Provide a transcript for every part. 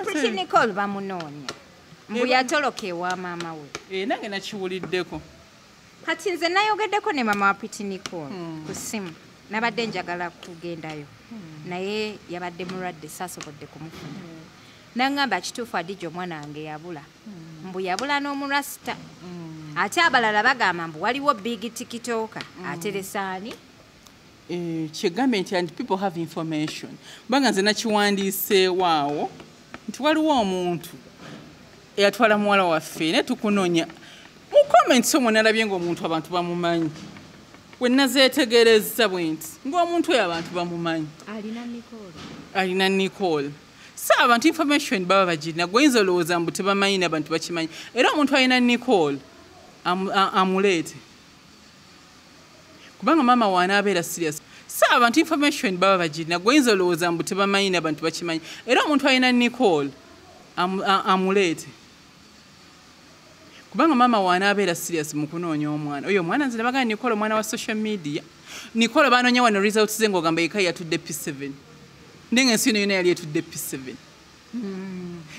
Pretty Nicole bamunoonya. Mbu yatoloka ewa maama we. Nange nakiwuliddeko. Kati nze nayogeddeko ne mama wa Pretty Nicole ku ssimu. Nabadde njagala kugendayo. Naye yabadde mulwadde, saasobodde kumufuna. Nangamba kituufu Adija omwana wange yabula. Mbu yabula n'omurasita. Ate abalala bagamba mbu waliwo big TikToker ateresaani. Kyegambe nti and people have information. Kubanga nze nakiwandiiseewaawo nti waliwo omuntu eyatwala muwala waffe naye tukunoonya. Mu comments omwo nalabye ng'omuntu abantu bamumanyi. We nazeetegerezza bwe nti ng'omuntu oyo abantu bamumanyi. Alina Nicole. Alina Nicole. So abantu information baba bagirina, gwe oyinza olowooza mbu tebamanyi n'abantu bakimanyi. Era omuntu alina Nicole amuleete. Kubanga maama w'anaabeera serious. So abantu information baba bagirina, gwe oyinza olowooza mbu tebamanyi n'abantu bakimanyi. Era omuntu alina Nicole amuleete. Kubanga maama w'anaabeera serious mu kunoonya omwana. Oyo omwana nze nabagamba Nicole omwana wa social media. Nicole banoonya wano results ze ng'ogamba yekka yatudde P7. Naye ng'ensi yonna yonna yali etudde P7.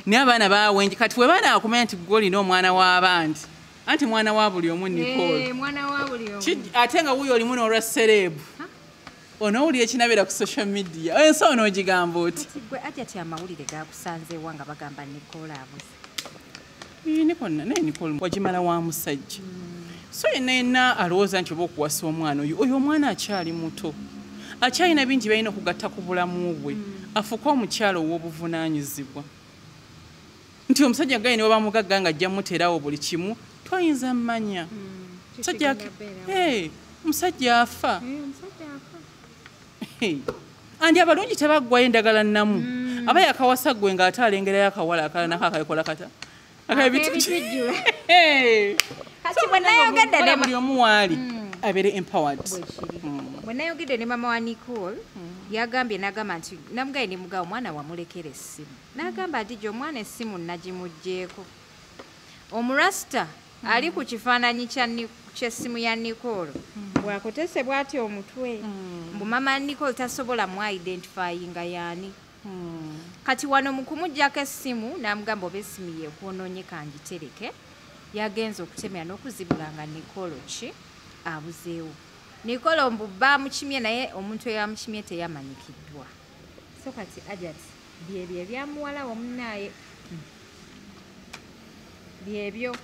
Naye abaana baawenje kati we baana akumanya nti gwe olina omwana w'abandi. Anti mwana wa buli omu Nicole. Mwana wa buli omu. Ate nga wuuyo olimu n'olwa celeb. Onoowulira ekinabeera ku social media. Ensi onoogigamba oti. Kati gwe ajja ti amawulire gakusanzeewa nga bagamba Nicole abuze. Nicole naye Nicole wagimala wa musajja. So yenna yenna alowooza nti oba okuwasa omwana oyo, oyo omwana akyali muto. Akyalina bingi by'alina okugatta ku bulamu bwe. Afuuke omukyala ow'obuvunaanyizibwa. Nti omusajja gaye ne bwe bamugagga nga ajja mmuteerawo buli kimu, toyinza mmanya. Omusajja afa. Andi abalungi tebaggwayo endagala nnamu. Aba yakawasa ggwe ng'ate alengerayo akawala akalala nako akakola kata. Ak'ebitujjula. Kati bwe nayogedde ne buli omu waali abeere empowered. Bwe nayogedde ne mama wa Nicole, yagambye n'agamba nti namugaye ne mugabo omwana wamulekera essimu. N'agamba Adija omwana essimu nagimuggyeeko. Omurasita ali ku kifaananyi ky'essimu ya Nicole. Bw'akotese bw'ati omutwe. Mbu mama Nicole tasobola mu-identifyinga y'ani. Kati wano mu kumuggyako essimu n'amugamba oba essimu ye ekwonoonye kangitereke. Yagenze okutemera n'okuzibula nga Nicole ki abuzeewo. Nicole mbu baamukimye naye omuntu eyamukimye teyamanyikiddwa. So kati Ajat byebyo ebya muwala wo munnaaye. Byebyo.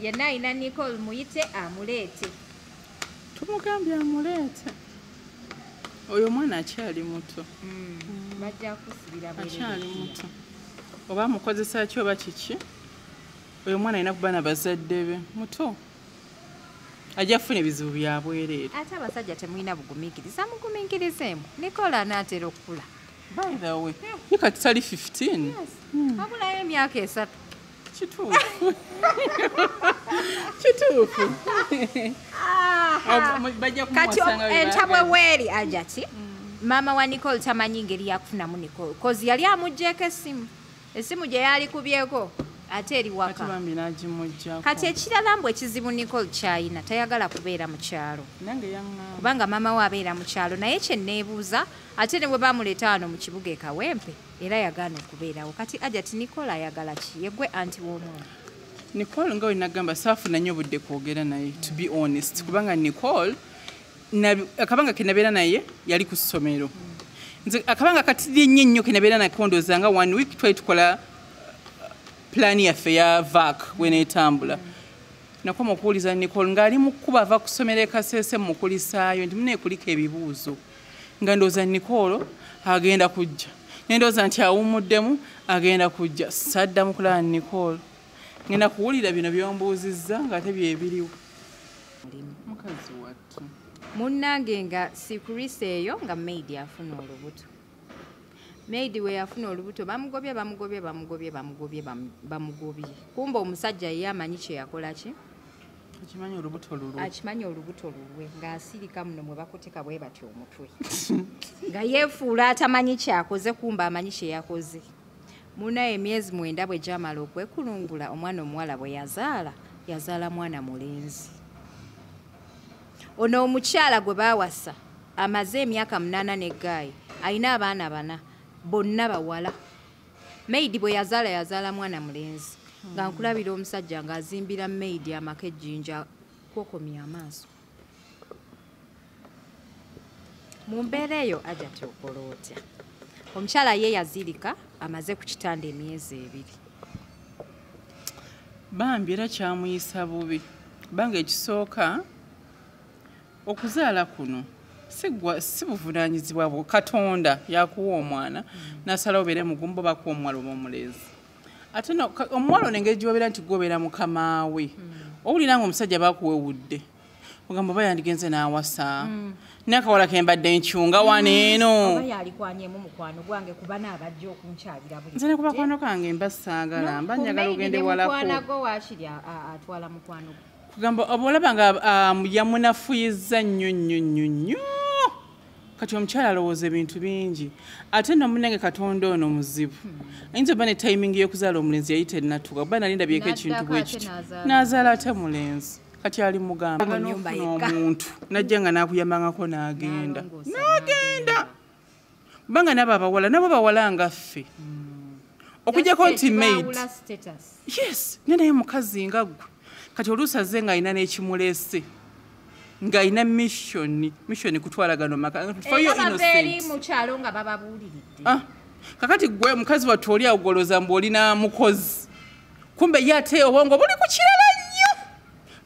Yenna alina Nicole muyite amuleete. Tumugambye amuleete. Oyo omwana akyali muto. Bajja kusibira bwereere. Akyali muto. Oba amukozesa ki oba kiki? Oyo omwana alina kuba na bazadde be. Muto. Ajja kufuna ebizibu bya bwereere. Ate abasajja temulina bugumiikiriza, mugumiikirizeemu. Nicole anaatera okukula. By the way, ye kati tali 15. Yes. Wabulayo emyaka 3. Kituufu. Kituufu. Bajja Kati kumuwasanga bwe entabwe baagala. weeri Ajati. Maama wa Nicole tamanyi ngeri yakufunamu Nicole. 'Cause yali amuggyeko essimu. Essimu gye yali kubyeko ate eri Ate waka. bambi n'agimuggyako. Kati ekirala mbu ekizibu Nicole ky'alina tayagala kubeera mu kyalo. Nange yaŋŋamba. Kubanga maama we abeera mu kyalo naye kye neebuuza ate ne bwe bamuleeta wano mu kibuga e Kawempe era yagaana okubeerawo. Kati Ajati Nicole ayagala ki? Ye gwe anti w'omwana. Nicole nga we nagamba saafuna nnyo budde kwogera naye, to be honest, kubanga Nicole akabanga ke nabeera naye yali ku ssomero. Nze akabanga katiri ennyo ennyo ke nabeera nako ndowooza nga one week twali tukola plan yaffe ya vac weneetambula. Nakoma okuwuliza Nicole ng'ali mu kkubo ava ku ssomero e Kasese mukulisaayo nti munne kuliko ebibuuzo. Nga ndowooza Nicole agenda kujja. Ne ndowooza nti awummuddemu agenda kujja. Saddamu kulaba Nicole. Ngenda kuwulira bino by'ombuuzizza ng'ate bye biriwo. Mukazi wattu. Munnange nga sikurisa eyo nga maid afuna olubuto. Maid we yafuna olubuto bamugobye bamugobye bamugobye bamugobye bamugobye. Kumbe omusajja ye amanyi kye yakola ki? Akimanyi olubuto lulwe. Akimanyi olubuto lulwe ng'asirika muno mwe bakuteka bwe batyo omutwe. Nga yeefuula atamanyi kyakoze kumbe amanyi kye yakoze. Munnaye emyezi 9 bwe gyamala okwekulungula omwana omuwala bwe yazaala, yazaala mwana mulenzi. Ono omukyala gwe baawasa amaze emyaka 8 ne ggaayi, alina abaana 4 bonna bawala. Maid bwe yazaala, yazaala mwana mulenzi. Nga nkulabira omusajja ng'azimbira maid amaka ejjinja, kwokomya amaaso. Mu mbeera eyo ajja tyokola otya? Omukyala ye yazirika amaze ku kitanda emyezi 2. Bambi era kyamuyisa bubi, kubanga ekisooka okuzaala kuno si buvunaanyizibwa bwo. Katonda yakuwa omwana n'asalawo obeere mugumba, bakuwa omuwala oba omulenzi. Ate omuwala ono engeri gy'obeera nti gwobeera mukamaawe, owulira nga omusajja bakuwewudde, ogamba oba yandigenze n'awasa n'akawala ke mbadde nkyunga wano eno. Oba yalikwanyemu mukwano gwange kuba naabajja okunkyalira buli. Nze ne ku bakwano kange mba saagala, mba njagala ogende walako. Mukwano gwo waakiri atwala mukwano gwo. Kugamba oba olaba nga yamunafuyiza nnyo nnyo nnyo nnyo. Kati omukyala alowooza ebintu bingi, ate nno munnange Katonda ono muzibu, ayinza oba ne timing y'okuzaala omulenzi yali tennatuuka, kuba nali ndabyeko ekintu N'addako bwe ate kityo. n'azaala. N'azaala ate mulenzi, kati ali mugamba Mu nnyumba n'ofuna yekka. omuntu najja nga n'akuyambangako n'agenda. N'alongoosa. N'agenda, kubanga nabo abawala nabo bawala nga ffe, okuggyako nti maid. Ekibaawula status. Yes, naye naye mukazi nga ggwe. Kati oluusi azze ng'alina n'ekimuleese, ng'alina mission kutwala gano maka for your Era bava eri innocent. mu kyalo nga bababuuliridde. Ah, kakati gwe mukazi wattu oli awo gwolooza mbu olina mukozi, kumbe ye ate obwongo buli ku kirala nnyo,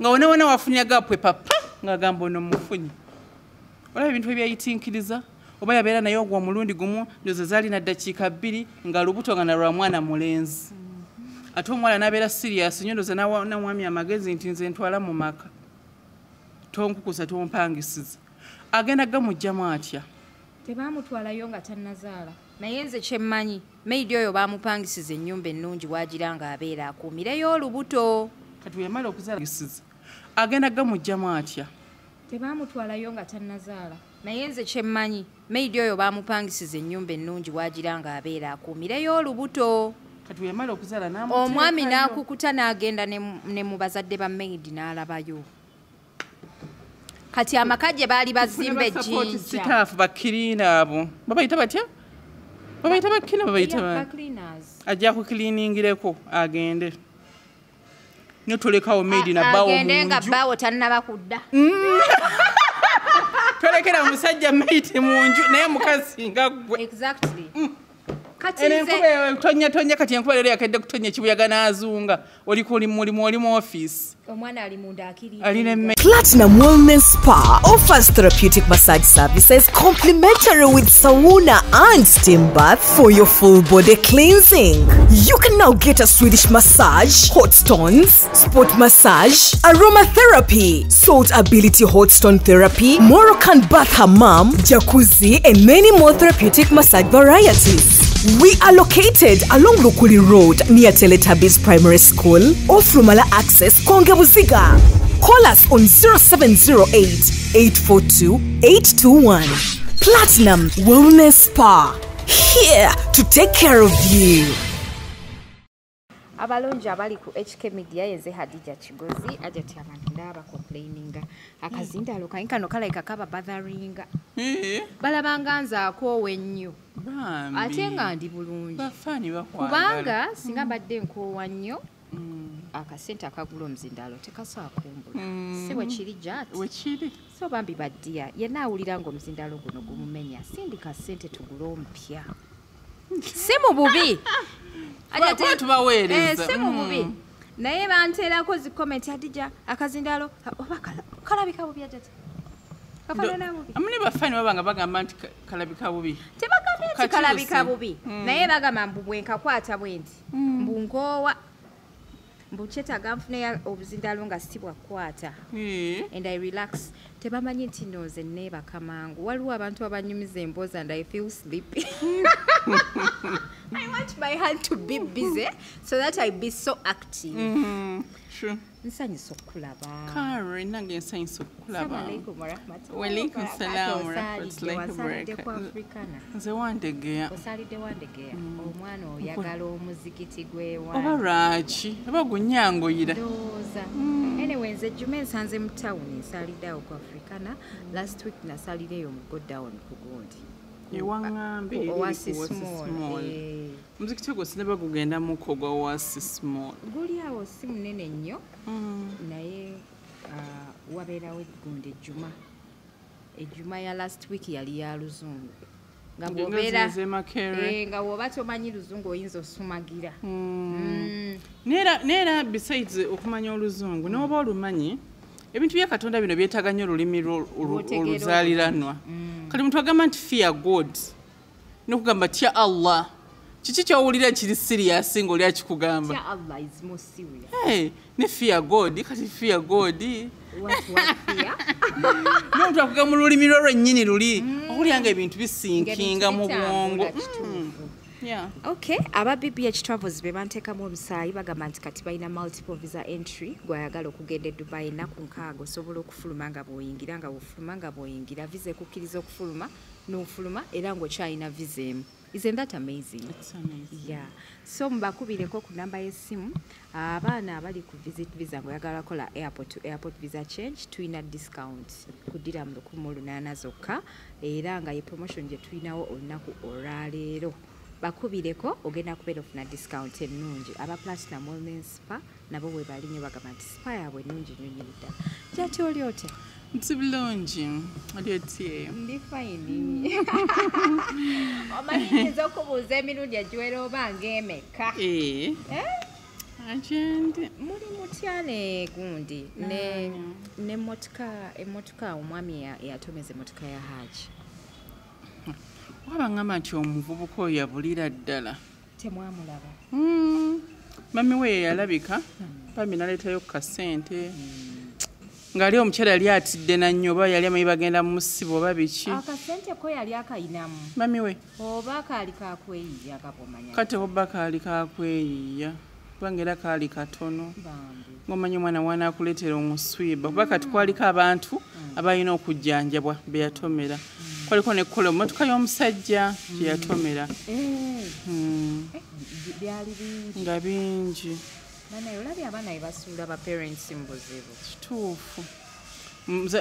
nga wona wona wafunye gapwe papa ng'agamba ono mufunye. Olaba ebintu ebyayitinkiriza, oba yabeera naye ogwo omulundi gumu, ndowooza zaalina ddakiika 2 nga lubuto, nga nalwa mwana mulenzi. Ate omuwala n'abeera serious nnyo, ndowooza n'amwami amagezi nti nze ntwala mu maka, tonkukusa, tompangisiza. Agenda gamuggyamu atya? Tebaamutwalayo nga tannazaala, naye nze kyemmanyi maid oyo baamupangisiza ennyumba ennungi, waagira ng'abeera akuumireyo olubuto. Kati weyamala okuzaala agenda gamuggyamu atya? Tebaamutwalayo nga tannazaala, naye nze kyemmanyi maid oyo baamupangisiza ennyumba ennungi, waagira ng'abeera akuumireyo olubuto. Kati weyamala okuzaala omwami n'amuteekayo. N'akukuta n'agenda ne mu bazadde ba maid n'alabayo. Kati amaka gye baali bazimba ejjinja. Staff bakirina abo babayita batya? Babayita bakina, babayita Yeah, ba ba cleaners. Ajja kukliningireko agende, notolekawo maid na bbaawo Agende nga mu nju. bbaawo tannaba kudda. Tolekera musajja maid mu nju naye mukazi nga ggwe. Exactly. Kati Eno nze enkuba eyo tonya tonya, kati enkuba leero yakedde kutonya, ekibuyaga n'azunga, oli ku mulimu, oli mu ofiisi. Omwana ali munda akiri. Alina emme. Platinum Wellness Spa offers therapeutic massage services complimentary with sauna and steam bath for your full body cleansing. You can now get a Swedish massage, hot stones, sport massage, aromatherapy, salt ability hot stone therapy, Moroccan bath hammam, jacuzzi, and many more therapeutic massage varieties. We are located along Lukuli Road near Teletubbies Primary School, off Lumala Access, Konge Buziga. Call us on 0708 842 821. Platinum Wellness Spa, here to take care of you. Abalungi abali ku HK Media, yenze Hadija Kigozi. Ajati abantu ndaba complaininga akazindaalo kange kano kalabika kaba botheringa. Balabanga nze akoowa ennyo. Bambi. Ate nga ndi bulungi. Bafaani bakwagala. Kubanga singa mbadde nkoowa nnyo, akasente akagula omuzindaalo tekasobola kumbula, si bwe kiri jati? Wekiri. So bambi baddiya, yenna awulira ng'omuzindaalo guno gumumenya, sindika ssente tugule omupya. Si mu bubi. Kuba tubaweereza. Eh, si mu bubi, naye banteerako zi comment, Hadija akazindaalo oba kalabika bubi, ajati kafaanana bubi. Amune bafaani baba nga bagamba nti kalabika bubi. Tebagambye nti Kakyuse. kalabika bubi, naye bagamba mbu bwenkakwata bwe nti mbu nkoowa, mbu kyetaaga nfuneyo obuzindaalo nga si bwakukwata and I relax. Tebamanyi nti nno nze neebaka mangu. Waliwo abantu abanyumiza emboozi and I feel sleepy. I want my hand to be busy so that I be so active. True. Nsanyusa okukulaba. Karen, nange nsanyusa okukulaba. Assalamu alaikum warahmatullahi Walaikum wabarakatuh. salam warahmatullahi Osaalidde, wasalidde ku wabarakatuh. Africana. Nze Wandegeya. Osalidde Wandegeya. Omwana oyagala omuzikiti Oba gwewa. lwaki? Oba gunyanguyira. Ndowooza. Anyway, nze Juma nsanze mu tawuni, nsalidde awo ku Africana. Last week nasalidde eyo mu go down ku gundi. Ewaŋŋambe Oasis Mall. Omuzikiti ogwo sinaba gugendamuko gwa Oasis Mall. Guli awo si munene nnyo, naye wabeerawo eggundi ejjuma. Ejjuma ya last week yali ya luzungu. Nga bw'obeera nga bw'oba tomanyi luzungu oyinza osumagira. Neera besides okumanya oluzungu n'oba olumanyi, ebintu bya Katonda bino byetaaga nnyo olulimi oluzaaliranwa. Kati omuntu agamba nti fear God n'okugamba tya Allah, kiki ky'owulira kiri serious ng'oli akikugamba? Tya Allah is more serious. Hey, ne fear God, kati fear God. What fear? N'omuntu akugamba mu lulimi lwo lwennyini luli, owulira nga ebintu bisinkinga mu bwongo. Yeah. Okay, aba BBH Travels be banteekamu omusaayi bagamba nti kati balina multiple visa entry, gw'ayagala okugenda e Dubai ennaku 6 osobola okufuluma nga bw'oyingira, nga bw'ofuluma nga bw'oyingira. Visa ekukkiriza okufuluma n'ofuluma era ng'okyalina visa emu. Isn't that amazing? It's amazing. Yeah. So mbakubireko ku namba y'essimu abaana abali ku visit visa ng'oyagala kola airport to airport visa change, tulina discount ku dirham 1,800 zokka, era nga ye promotion gye tulinawo olunaku olwaleero. Bakubireko ogenda kubeera ofuna discount ennungi. Aba Platinum Wellness Spa nabo we bali nnyo, bagamba nti spa yaabwe ennungi nnyo nnyini ddala. Jati oli otya? Nti bulungi, oli otya? Ndi fine. Omanyi nnyinza okubuuza emirundi egiwera oba ng'emeka? Agende. Muli mutya ne gundi ne emmotoka omwami eyatomeza emmotoka ya Haji? Waba ngamba nti omuvubuka oyo yabulira ddala. Temwamulaba? Mami we yalabika, bambi n'aleetayo ku kasente. Ng'ali omukyala yali atidde na nnyo, oba yali amanyi bagenda mu musiba oba biki. Akasente ko yali akayinamu. Mami we. Oba kaali kakweyiiya kabomanya. Kati oba kaali kakweyiiya, kubanga era kaali katono. Bambi. Ng'omanyi omwana w'anaakuleetera omuswiba, kuba kati kwaliko abantu abalina okujjanjabwa be yatomera. Kwaliko n'ekkola emmotoka y'omusajja gye yatomera. Byali bingi. Nga bingi. Banaye olabye abaana be basuula ba parents mu buzibu. Kituufu.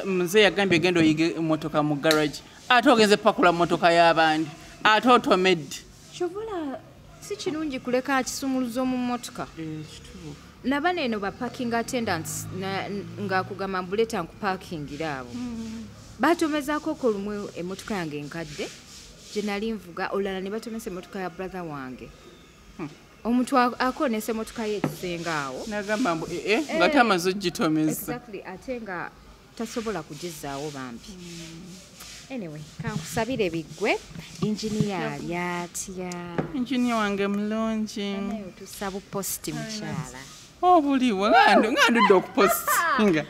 Mzee yagambye genda oyige emmotoka mu garage, ate ogenze pakula mmotoka y'abandi, ate otomedde. Kyovula si kirungi kuleka akisumuluzo mu mmotoka. Kituufu. Nabano eno ba parking attendants ng'akugamba mbuleeta nkuparkingira abo. Batomezaako ko lumu emmotoka yange enkadde gye nali nvuga, olulala ne batomesa emmotoka ya brother wange. Omuntu akoonesa emmotoka ye ekisenge awo. N'agamba mbu nga tamaze ogitomeza. Exactly, ate nga tasobola kugizzaawo bambi. Anyway, kankusabire biggwe. Engineer ali atya? Engineer wange mulungi. Naye otussa buposti mukyala. Obuliwo nga ndudde okupostinga.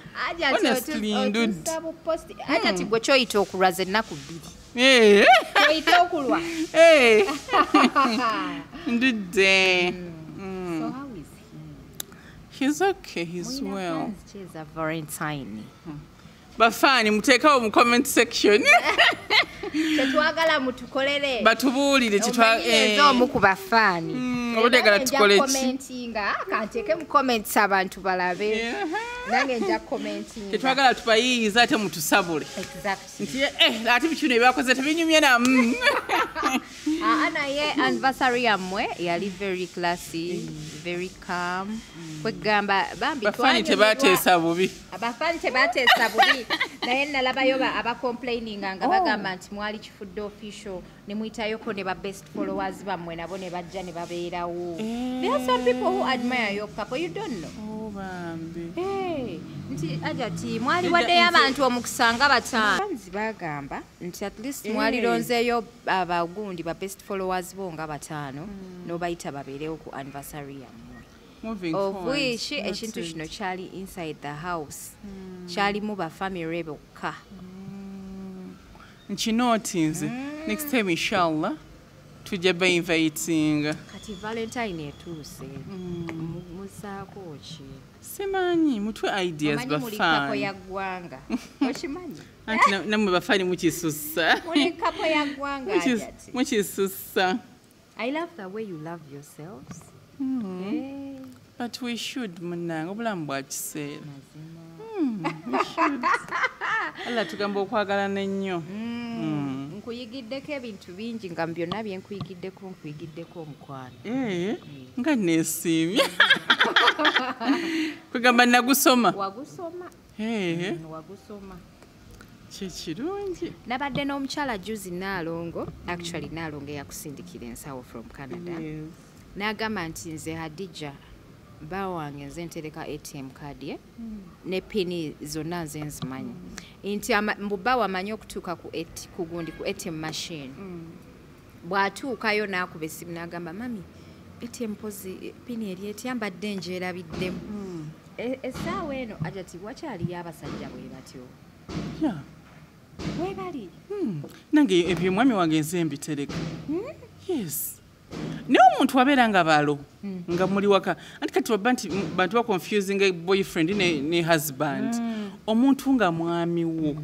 Honestly ndudde. Otussa buposti. Ate ati gwe kyoyita okulwaza ennaku 2. Kyoyita okulwa. Ndudde. So how is he? He's okay, he's well. He's a Valentine. Bafaani muteekawo mu comment section. Tetwagala mutukolere. Batubuulire kitwa omu ku bafaani. Obadde oyagala tukole ki? Commentinga, kanteeke mu comments abantu balabe. Nange nja commentinga. Tetwagala tubayiiyize ate mutusabule. Exactly. Nti ate biki bino ebyakoze tebinyumye namu. Naye anniversary yammwe yali very classy, very calm. Kwegamba bambi bafaani tebateesa bubi. Abafaani tebateesa bubi. Naye nalabayo aba complaining nga bagamba nti mwali kifudde official ne muyitayoko ne ba best followers bammwe nabo ne bajja ne babeerawo. There are some people who admire your couple, you don't know. Oh bambi. Nti Hajati mwali waddeyo abantu omukisa nga 5. Fans bagamba nti at least mwalironzeeyo abagundi ba best followers bo nga 5 n'obayita babeerewo ku anniversary yammwe. Moving Of which ekintu kino kyali inside the house. Kyalimu ba family bokka. Nkinootinze. Next time inshallah tujja ba invitinga. Kati Valentine etuuse. Musaako ki? Simanyi mutwe ideas bafaani. Muli couple ya ggwanga. Okimanyi? Anti nammwe bafaani mukisussa. Muli couple ya ggwanga. Mukisussa. I love the way you love yourselves. But we should munnange obulamu bwa kiseera. We should. Allah tugamba okwagalana ennyo. Nkuyigiddeko ebintu bingi, nga byonna bye nkuyigiddeko, nkuyigiddeko omukwano. Nga neesiimye. Kugamba nagusoma. Wagusoma. Wagusoma. Kikirungi. Nabadde n'omukyala juzi Naalongo, actually Naalongo eyakusindikira ensawo from Canada. N'agamba nti nze Hadija, bba wange nze ntereka ATM card ye ne PIN zonna nze nzimanyi. Nti mbu bba wamanyi okutuuka ku ku gundi ku ATM machine. Bw'atuukayo n'akuba essimu n'agamba, "Mami, ATM pozi PIN eri etya, mbadde ngyerabiddemu." Essaawa eno Ajati wakyaliyo abasajja bwe batyo? Bwe bali? Nange ebyo mwami wange nze mbitereka. Yes. Naye omuntu wabeera nga balo nga muli waka, anti kati waba nti bantu ba confusing boyfriend ne husband. Omuntu nga mwami wo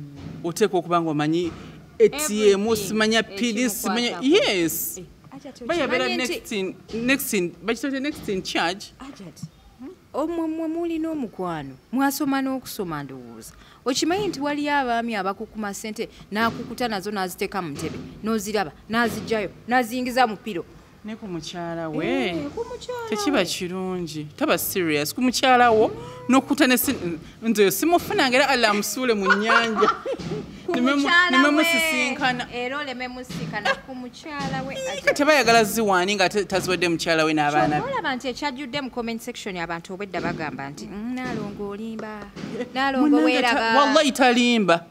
oteekwa okuba nga omanyi ATM, Everything. simanya PIN, simanya Ekimukwatako. Yes. Ajati, Bayabeera okimanyi nti next in bakitete next in charge. Ajati, omwe mmwe mulina omukwano, mwasoma n'okusoma ndowooza. Okimanyi nti waliyo abaami abakukuma ssente n'akukuta nazo n'aziteeka mu ntebe, n'oziraba, n'aziggyayo, n'aziyingiza mu pillow. Ne ku mukyala we. Ku mukyala Tekiba we. kirungi, taba serious ku mukyala wo n'okukuta ne nze simufunanga era Allah amusuule mu nnyanja. Ku mukyala Neme we. musisinkana. Era oleme musisinkana ku mukyala we. Kati bayagala ziwaani nga taziwadde mukyala we n'abaana be. Olaba nti ekyajjudde mu comment section, abantu obwedda bagamba nti, "Naalongo olimba, Naalongo Munnange weeraba." Wallahi talimba,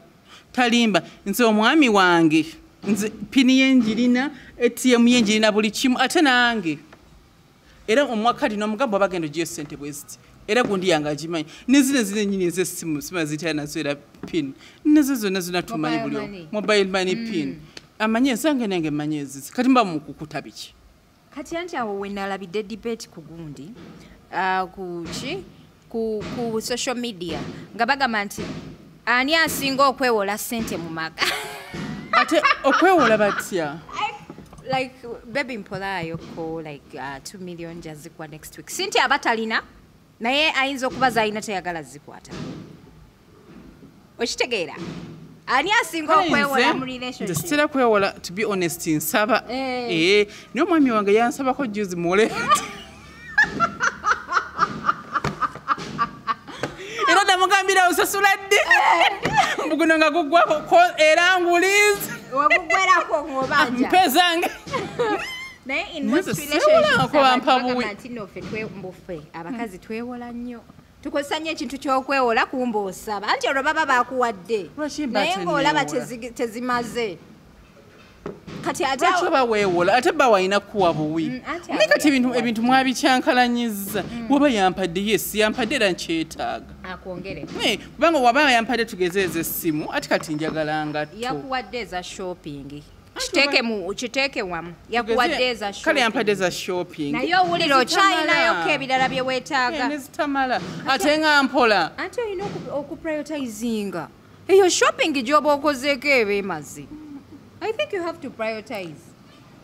talimba. Nze omwami wange, nze PIN ye njirina, ATM ye njirina, buli kimu. Ate nange era omwaka lino omugamba bagenda ogiyo ssente bwe ziti, era gundi yange agimanyi, nezino zino ennyini ez'essimu sima zitya nazo, era PIN nezo zonna zonna tumanyi. Mobile Buli omu. money. Mobile money PIN amanyi, ezange nange mmanyi ezizi. Kati mba mukukuta biki? Kati anti awo we nalabidde debate ku gundi, ku ki, ku social media, nga bagamba nti ani asinga okwewola ssente mu maka? Ate okwewola batya? Like, "Baby, mpolaayoko like 2 million, jazikuwa next week." Si nti aba talina, naye ayinza okuba zalina teyagala zikwata. Okitegeera? Ani asinga okwewola mu Nze relationship? sitera kwewola, to be honest, nsaba. Eh. Naye omwami wange yansabako juzi muwole, era namugambira osasula ddi, mbuguno nga guggwako era nguliza. Wagugwerako ng'obanja. Mpe zange. Naye in Nze most siwola relationships nko bampa abantu buwi. bagamba nti no, ffe mbufe abakazi twewola nnyo, tukozesa nnyo ekintu ky'okwewola kumba osaba, anti olwo baba bakuwadde, Lwaki mba naye ng'olaba tenneewola? Tezimaze. Kati ate Lwaki oba weewola ate bba walina kuwa buwi? Anti Naye aba kati ebintu yakuwadde. ebintu mwabikyankalanyiza. Waba yampadde, yes, yampadde era nkyetaaga. Akwongere. Kubanga waba yampadde tugezeeza essimu, ate kati njagala ngatto. Yakuwadde eza shopping, kiteeke mu kiteeke wamu, yakuwadde eza Kale yampadde shopping eza shopping, naye owulira okyayinayoko ebirala bye weetaaga. Nezitamala ate nga mpola. Anti olina okuprioritizinga eyo shopping gy'oba okozeeko eba emaze. I think you have to prioritize.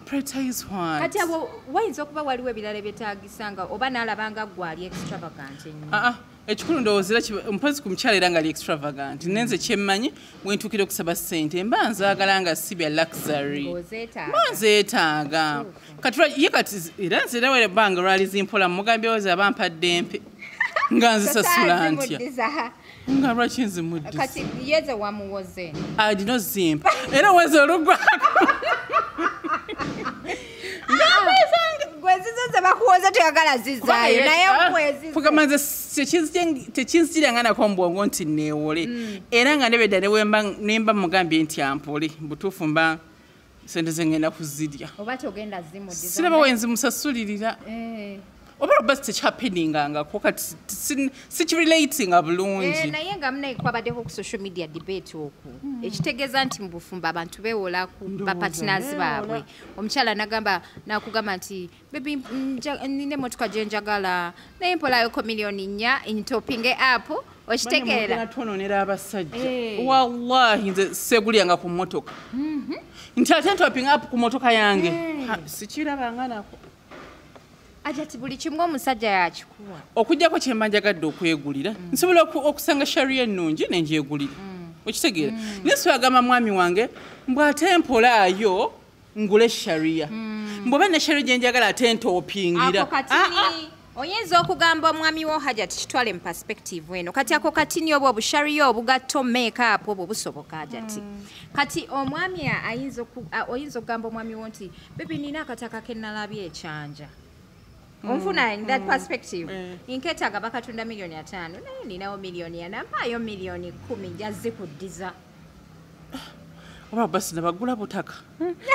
Prioritize what? Kati abo wayinza okuba waliwo ebirala ebyetaagisa nga oba n'alaba nga gwe ali extravagant ennyo. Ah, ah, ekikulu ndowooza era mpozi ku mukyala era nga ali extravagant, nenze kyemmanyi wentuukira okusaba ssente mba nzaagala nga si bya luxury. Ng'ozeetaaga. Mba nzeetaaga. Kati ye kati era nze era wera ebbanga lwali zimpola, mugambye oza aba mpadde mpe nga nzisasula ntya? Zimuddiza. Nga lwaki nzimuddiza? Kati yeze wamuwoze. Alina ozimpa era weza olugwako. Gwe zizo ze bakuwoze toyagala zizaayo, naye gwe Kugamba nze tekinzijiranga nako mu bwongo nti neewole, era nga nebedda nemba mugambye nti ampole, butuufu mba sente ze ngenda kuzirya. Oba togenda zimuddiza. Siraba wenzimusasulirira. Oba oba tekyappeningangako, kati sikirelatinga bulungi. Naye nga munaye kwabaddeko ku social media debate okwo, ekitegeeza nti mu bufumbo abantu beewola ku Ndowooza bapartners baabwe. Omukyala nagamba nakugamba nti, "Baby, nina emmotoka gye njagala, naye mpolayoko miliyoni 4 ntopinge up." Okitegeera? Twononera abasajja. Eh. Wallahi nze segulyanga ku mmotoka nti ate ntoping up ku mmotoka yange. Ha, sikirabanga nako. Ajati buli kimu omusajja yakikuwa. Okugjako kyemba njagadde okwegulira, nsobola okusanga sharia ennungi nenjegulira, okitegeera? Naye siwagamba mwami wange. Mbw ate mpolaayo ngule sharia, mbwoba ne sharia gye njagala ate ntoopingira. Ako katini oyinza okugamba omwami wo, Hajati, kitwale mu perspective eno. Kati ako katini obwo obushariya obugatto makeup obwo busoboka, Hajati. Kati omwami oyinza okugamba omwami wo nti, "Baby, nina akataka ke nalabye ekyanja." Onfuna in that perspective? Nketaaga bakatunda 5 miliyoni, naye ninawo 4 miliyoni, mpaayo 10 miliyoni nja zikuddiza. Oba basi nabagula butaka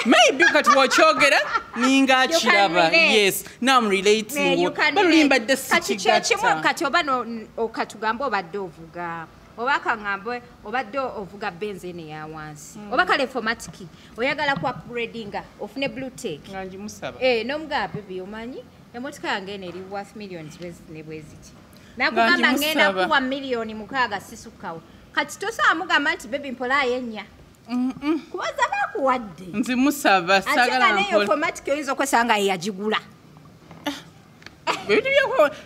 maybe. Kati wokyogera ninga akiraba. Yes, now I'm relating. Balulimbadde. Sikigatta kati oba okatugamba obadde ovuga, oba kaŋŋambe obadde ovuga Benz eno eya wansi, oba kale 4Matic, oyagala ku upgradinga ofune Bluetec. Nga ngimusaba. Eh, n'omugamba, "Baby, omanyi emotoka yange eno eri worth millions ne bweziti." Nakugamba, "Ngenda kuwa 6 miliyoni, sisukkawo." Kati tosobola mugamba nti, "Baby, mpolaayo ennya," kubaza bakuwadde. Nzi musaba. Ate nga neyo 4Matic oyinza okwesanga yeyagigula.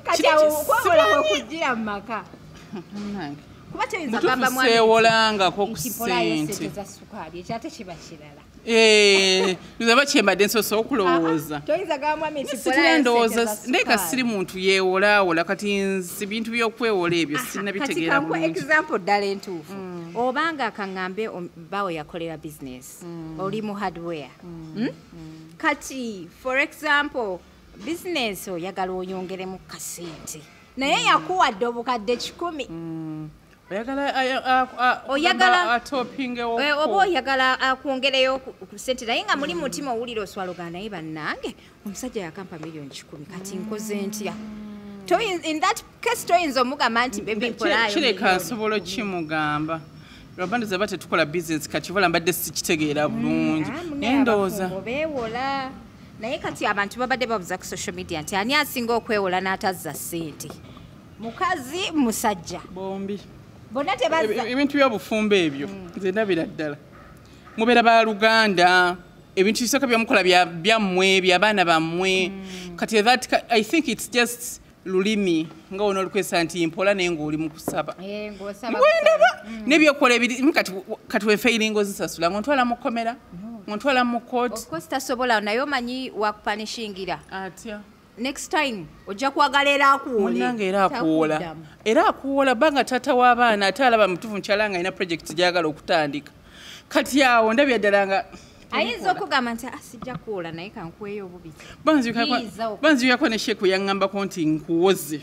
Kati awo okwobola okugira mu maka, kuba toyinza gamba mwami Seewolangako ku nti mpolaayo ssente. Sente za sukaali, ekyate kiba kirala. Eh, nze ba kyembadde nsoose okulowooza. Toyinza gamba mwami nti Sitira mpolaayo sente ndowooza za ndeka sukaali. siri muntu yeewolaawola. Kati nzi bintu by'okwewola ebyo Kati sinnabitegeera kankuwa bulungi. example ddala entuufu. Obanga kaŋŋambe bawo yakolera business, oli mu hardware. Kati for example business oyagala oyongeremu kasente, naye yakuwadde 100,000. Oyagala atopingewo. Eh, oba oyagala akwongereyo ku sente, naye nga muli mutima owulira oswaloga, naye bannange omusajja yakampa 100,000,000, kati nkoze ntya? In that case toyinza omugamba nti, "Baby, mpolaayo Kireka miliyoni." nsobola okimugamba, lwaba ndoza ba tetukola business. Kati obola mbadde sikitegeera bulungi, Ah, munnaye, naye ndowooza abafumbo beewola, naye kati abantu babadde babuza ku social media nti ani asinga okwewola n'atazza ssente, mukazi, musajja? Bombi. Bonna tebazza. Ebintu by'obufumbo ebyo nze ndabira ddala mubeera baluganda. Ebintu bisooka byomukola byammwe, byabaana bammwe. Kati that I think it's just lulimi nga wona olukwesa nti mpola, naye ng'oli mu kusaba. Eh, ng'osaba. Wendaba nebyokola ebiri kati wefeiringa ozisasula ng'ontwala mu kkomera, ng'ontwala mu kooti. Of course tasobola, naye omanyi wakupanishingira. Atya? Next time ojja kwagala era akuwole. Munnange, era akuwola. Takuddamu. Era akuwola banga taata w'abaana ate alaba mutuufu mukyala nga alina project gyagala okutandika. Kati awo ndabya ddala nga Ayinza okugamba nti, "Ah, sijja kuwola, naye kankuweeyo obubi." Yiiza Banzibirako ne sheeku yaŋŋambako nti nkuwoze,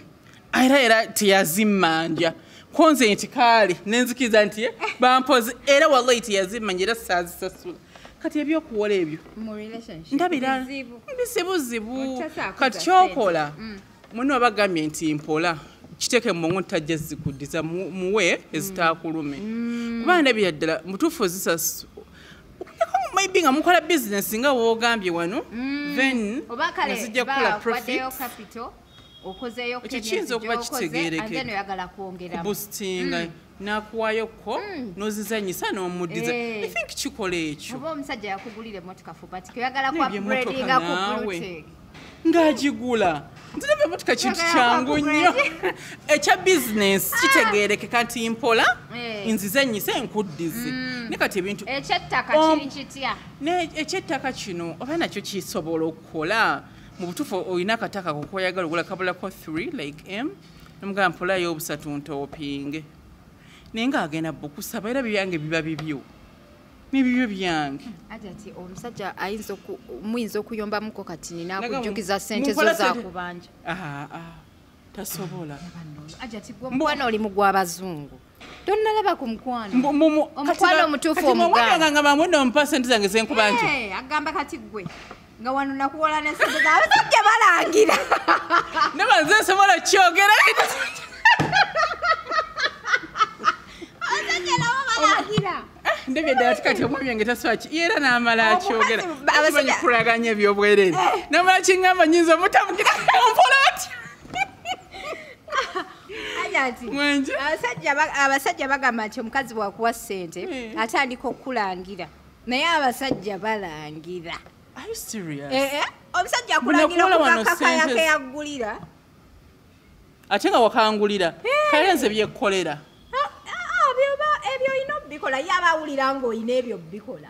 era teyazimmanja konze nti kaale nenzikiriza nti eh, bampoze, era wallahi teyazimmanja, era saazisasula. Kati ebyokuwola ebyo Mu relationship ndabira bizibu. Bizibuzibu. Otasaako Kati za kyokola, ssente. munno abagambye nti mpola, kiteeke mu bwongo nti tajja zikuddiza, muwe ezitaakulume, kuba ndabira ddala mutuufu ozisasu okujjako maybe nga mukola bizinesi nga woogambye wano, then Oba kale nga zijja kukola profit. waddeyo capital, okozeeyo Ekyo kiyinza okuba kitegeerekeka. and then oyagala kwongeramu. Boostinga n'akuwayokko n'ozizanyisa n'omuddiza. Eh. I think kikola ekyo. Oba omusajja yakugulira emotoka 4Matic, oyagala ku N'ebyemmotoka upgradinga ku naawe. Bluetec. Ng'agigula, nze nabyo emotoka kintu Oyagala kyangu nnyo. ku-upgrade. Ekya bizinesi kitegeerekeka nti mpola, Eh. nzizanyise nkuddize, ne kati ebintu Ekyettaka kiri kitya? Ekyettaka kino oba nakyo kisobola okukola. Mu butuufu olina akataka kokoyagala ogula, kabulako 3 like m, nomugamba mpolayo obusatu ntoopinge, naye ng'agenda bukusaba, era byange biba bibyo nebibyo byange. Ati ati omusajja ayinza muyinza okuyombamuko kati nina akujjukiza sente zo Mukola sente- zakubanja. Ah, ah, tasobola. Aja ati gwe omukwano oli mu gw'abazungu, tonnalaba ku mukwano. Omukwano omutuufu Kati omuganda. omuganda nga bamwenda mpa sente zange zenkubanja. Eh, agamba kati gwe nga wano nakuwola ne sente abasajja balangira. Naba nze nsobola kyogera. Abasajja nabo balangira. Ndabye ddala kati omwami wange tasobola era n'amala akyogera. Omukazi, Kimanyi kulaganya ebyobwerere, namala kiŋŋamba nyinza omutabukira ompola ati. Aja ati Mwenje. Abasajja bagamba nti omukazi bwakuwa ssente atandika okukulangira, naye abasajja balangira. Are you serious? Eh, eh, omusajja akulangira Buno kuwola wano kukakakaya ssente- keyaggulira. Ate nga wakangulira kale nze byekkolera. Ah, ah, ebyo olina obikola, ye aba awulira ng'olina ebyo bikola.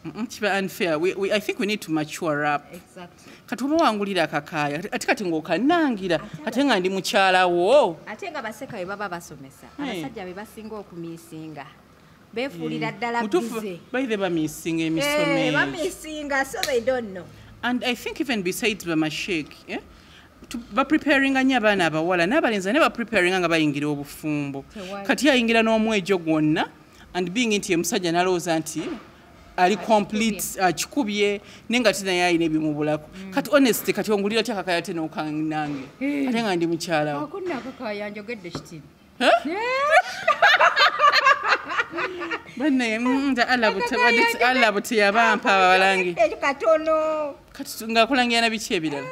Kiba unfair. I think we need to mature up. Exactly. Kati oba wangulira akakaaya, ate kati ng'okanangira, ate nga ndi mukyala wo. Ate nga baseka bwe baba basomesa, abasajja be basinga okumiisinga. Beefuulira ddala busy. By the bamiisinga emisomo egyo. Bamiisinga, so they don't know. And I think even besides bamasheik, eh, bapreparinga nnyo abaana abawala n'abalenzi, naye bapreparinga nga bayingira obufumbo. Tewali. Kati ayingira n'omwejo gwonna and being nti ye musajja n'alowooza nti ali complete, akikubye, naye nga naye alina ebimubulako. Kati honestly, kati ongulira ty akakaya ate n'okanange, ate nga ndi mukyalawo? Akunna akakaaya njogedde kitini. Bannaye, nze Allah buteyabampa abalangi. Ekyo katono. Kati ng'akulangira na biki ebirala?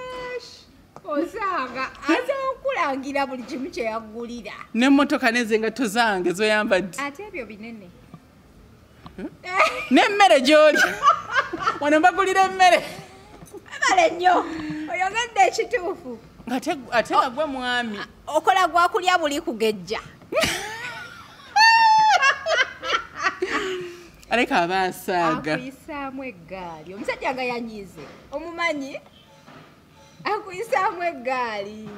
Osanga aza okulangira buli kimu kye yaggulira. N'emmotoka n'ezengatto zange zoyambadde. Ate ebyo binene. N'emmere gy'olya wano, mbagulira emmere. Ebale nnyo, oyogedde ekituufu. Ate nga gwe mwami. Okola gwakulya buli kugejja. Aleka aba asaaga. Akuyisaamu eggaali, omusajja nga yanyiize, omumanyi akuyisaamu eggaali.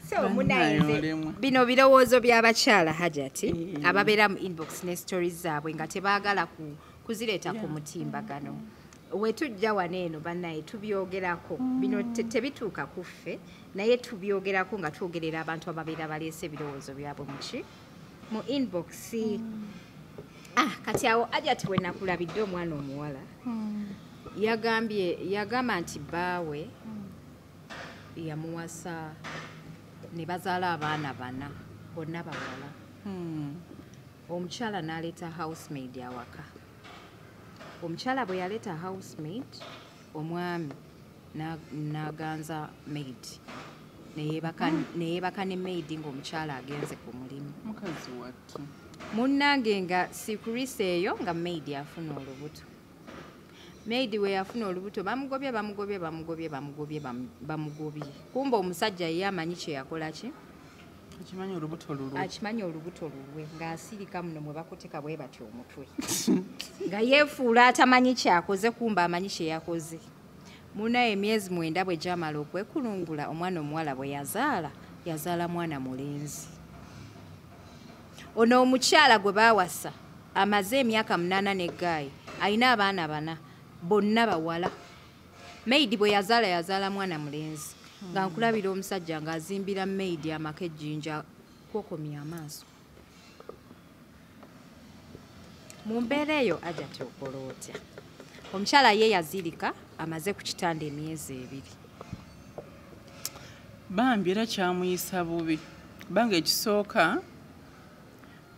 So Bannaye, munaye, olemwa. Bino birowoozo by'abakyala, Hajati, ababeera mu inbox ne stories zaabwe nga tebaagala kuzireeta ku mutimbagano. Wetujja wano eno, bannaye, tubyogerako. Bino tebituuka ku ffe, naye tubyogerako nga twogerera abantu ababeera baleese ebirowoozo byabwe muki mu inbox. Ah, kati awo Hajati we nakulabidde omwana omuwala yagambye, yagamba nti bbaawe yamuwasa ne bazaala abaana bana, bonna bawala. Omukyala n'aleeta housemaid awaka. Omukyala bwe yaleeta housemaid, omwami n'aganza maid, ne yeebaka ne maid ng'omukyala agenze ku mulimu. Mukazi wattu. Munnange, nga sikurisa eyo nga maid afuna olubuto. Maid we yafuna olubuto, bamugobye, bamugobye, bamugobye, bamugobye, bamugobye. Kumba omusajja ye amanyi kye yakola ki. Akimanyi olubuto lulwe. Akimanyi olubuto lulwe, ng'asirika muno mwe bakuteka bwe batyo omutwe, nga yeefuula atamanyi kyakoze, kumba amanyi kye yakoze. Munaye, emyezi 9 bwe gyamala okwekulungula, omwana omuwala bwe yazaala, yazaala mwana mulenzi. Ono omukyala gwe baawasa amaze emyaka 8 n'eggaayi, alina abaana bana, bonna bawala. Maid bwe yazaala, yazaala mwana mulenzi. Nga nkulabira omusajja ng'azimbira maid amaka ejjinja kwokomya amaaso. Mu mbeera eyo, Hajati, okola otya? Omukyala ye yazirika amaze ku kitanda emyezi 2. Bambi, era kyamuyisa bubi, kubanga ekisooka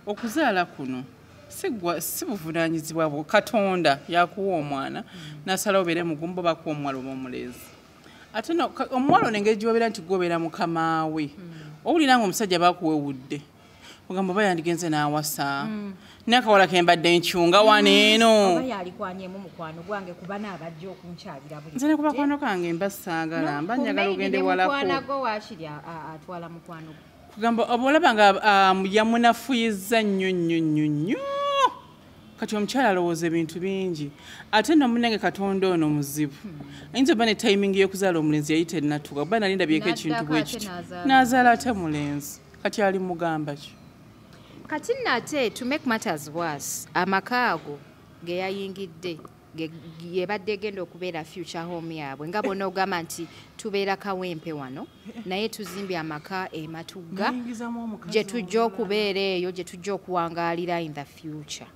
okuzaala kuno si buvunaanyizibwa bwo. Katonda yakuwa omwana n'asalawo obeere mugumba, bakuwa omuwala oba omulenzi. Ate omuwala ono, engeri gyobeera nti gwobeera mukamaawe, owulira nga omusajja bakuwewudde, ogamba oba yandigenze n'awasa naye akawala ke mbadde nkyunga wano eno. Oba yalikwanyemu mukwano gwange kuba naabajja okunkyalira buli. Nze ne ku bakwano kange mba saagala, mba njagala ogende walako. Mukwano gwo waakiri atwala mukwano gwo. Kugamba oba olaba nga yamunafuyiza nnyo nnyo nnyo nnyo. Kati omukyala alowooza ebintu bingi. Ate nno munnange, Katonda ono muzibu, ayinza oba ne timing y'okuzaala omulenzi yali tennatuuka, kuba nali ndabyeko ekintu N'addako bwe ate kityo. n'azaala. N'azaala ate mulenzi, kati ali mugamba ki? Kati nno ate to make matters worse, amaka ago ge yayingidde yebadde egenda okubeera future home yaabwe, nga bonna ogamba nti tubeera Kawempe wano, naye tuzimbye amaka e Matugga Nayingizamu omukazi gye tujja okubeera, eyo gye tujja okuwangaalira in the future.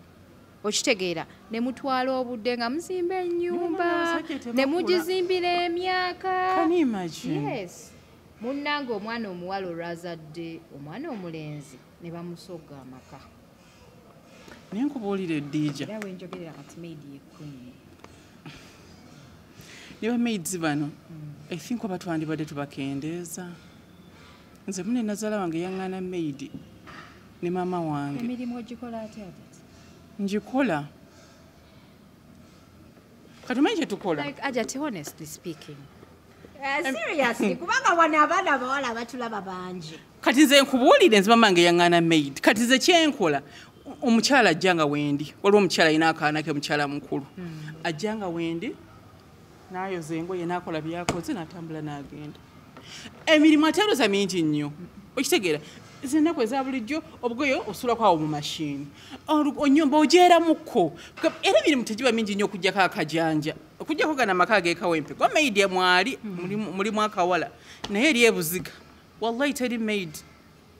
Okitegeera? Ne mutwala obudde nga muzimba ennyumba, abasajja tebakula. Ne mugizimbira emyaka. Can you imagine? Yes, munnange, omwana omuwala olwazadde omwana omulenzi, ne bamusogga amaka. Naye nkubuulira, eddiija, Era wenjogerera kati maid ye queen. Ne bamaids bano, I think oba twandibadde tubakendeeza. Nze mune nazaala wange yaŋŋaana maid ne maama wange. Emirimu ogikola ate ate? Ngikola. Kati omanyi kyetukola? Like, Ajati, honestly speaking, seriously, kubanga wano abaana abawala batulaba bangi. Kati nze nkubuulire, nze mama wange yaŋŋaana maid. Kati nze kyenkola, Omukyala ajja nga wendi, waliwo omukyala alina akaana ke, mukyala mukulu, ajja nga wendi n'ayoza engoye, n'akola byakoze, n'atambula n'agenda. Emirimu ate aloza mingi nnyo, okitegeera? Zennaku eza bulijjo obugoye osulako awo mu mashini, onyumba ogyeramukko, era emirimu tegiba mingi nnyo okugjako akajanja, okugjako gana amaka ag'ekawempe gwa maid mwali mulimu akawala, naye eri ebuziga wallahi teri maid,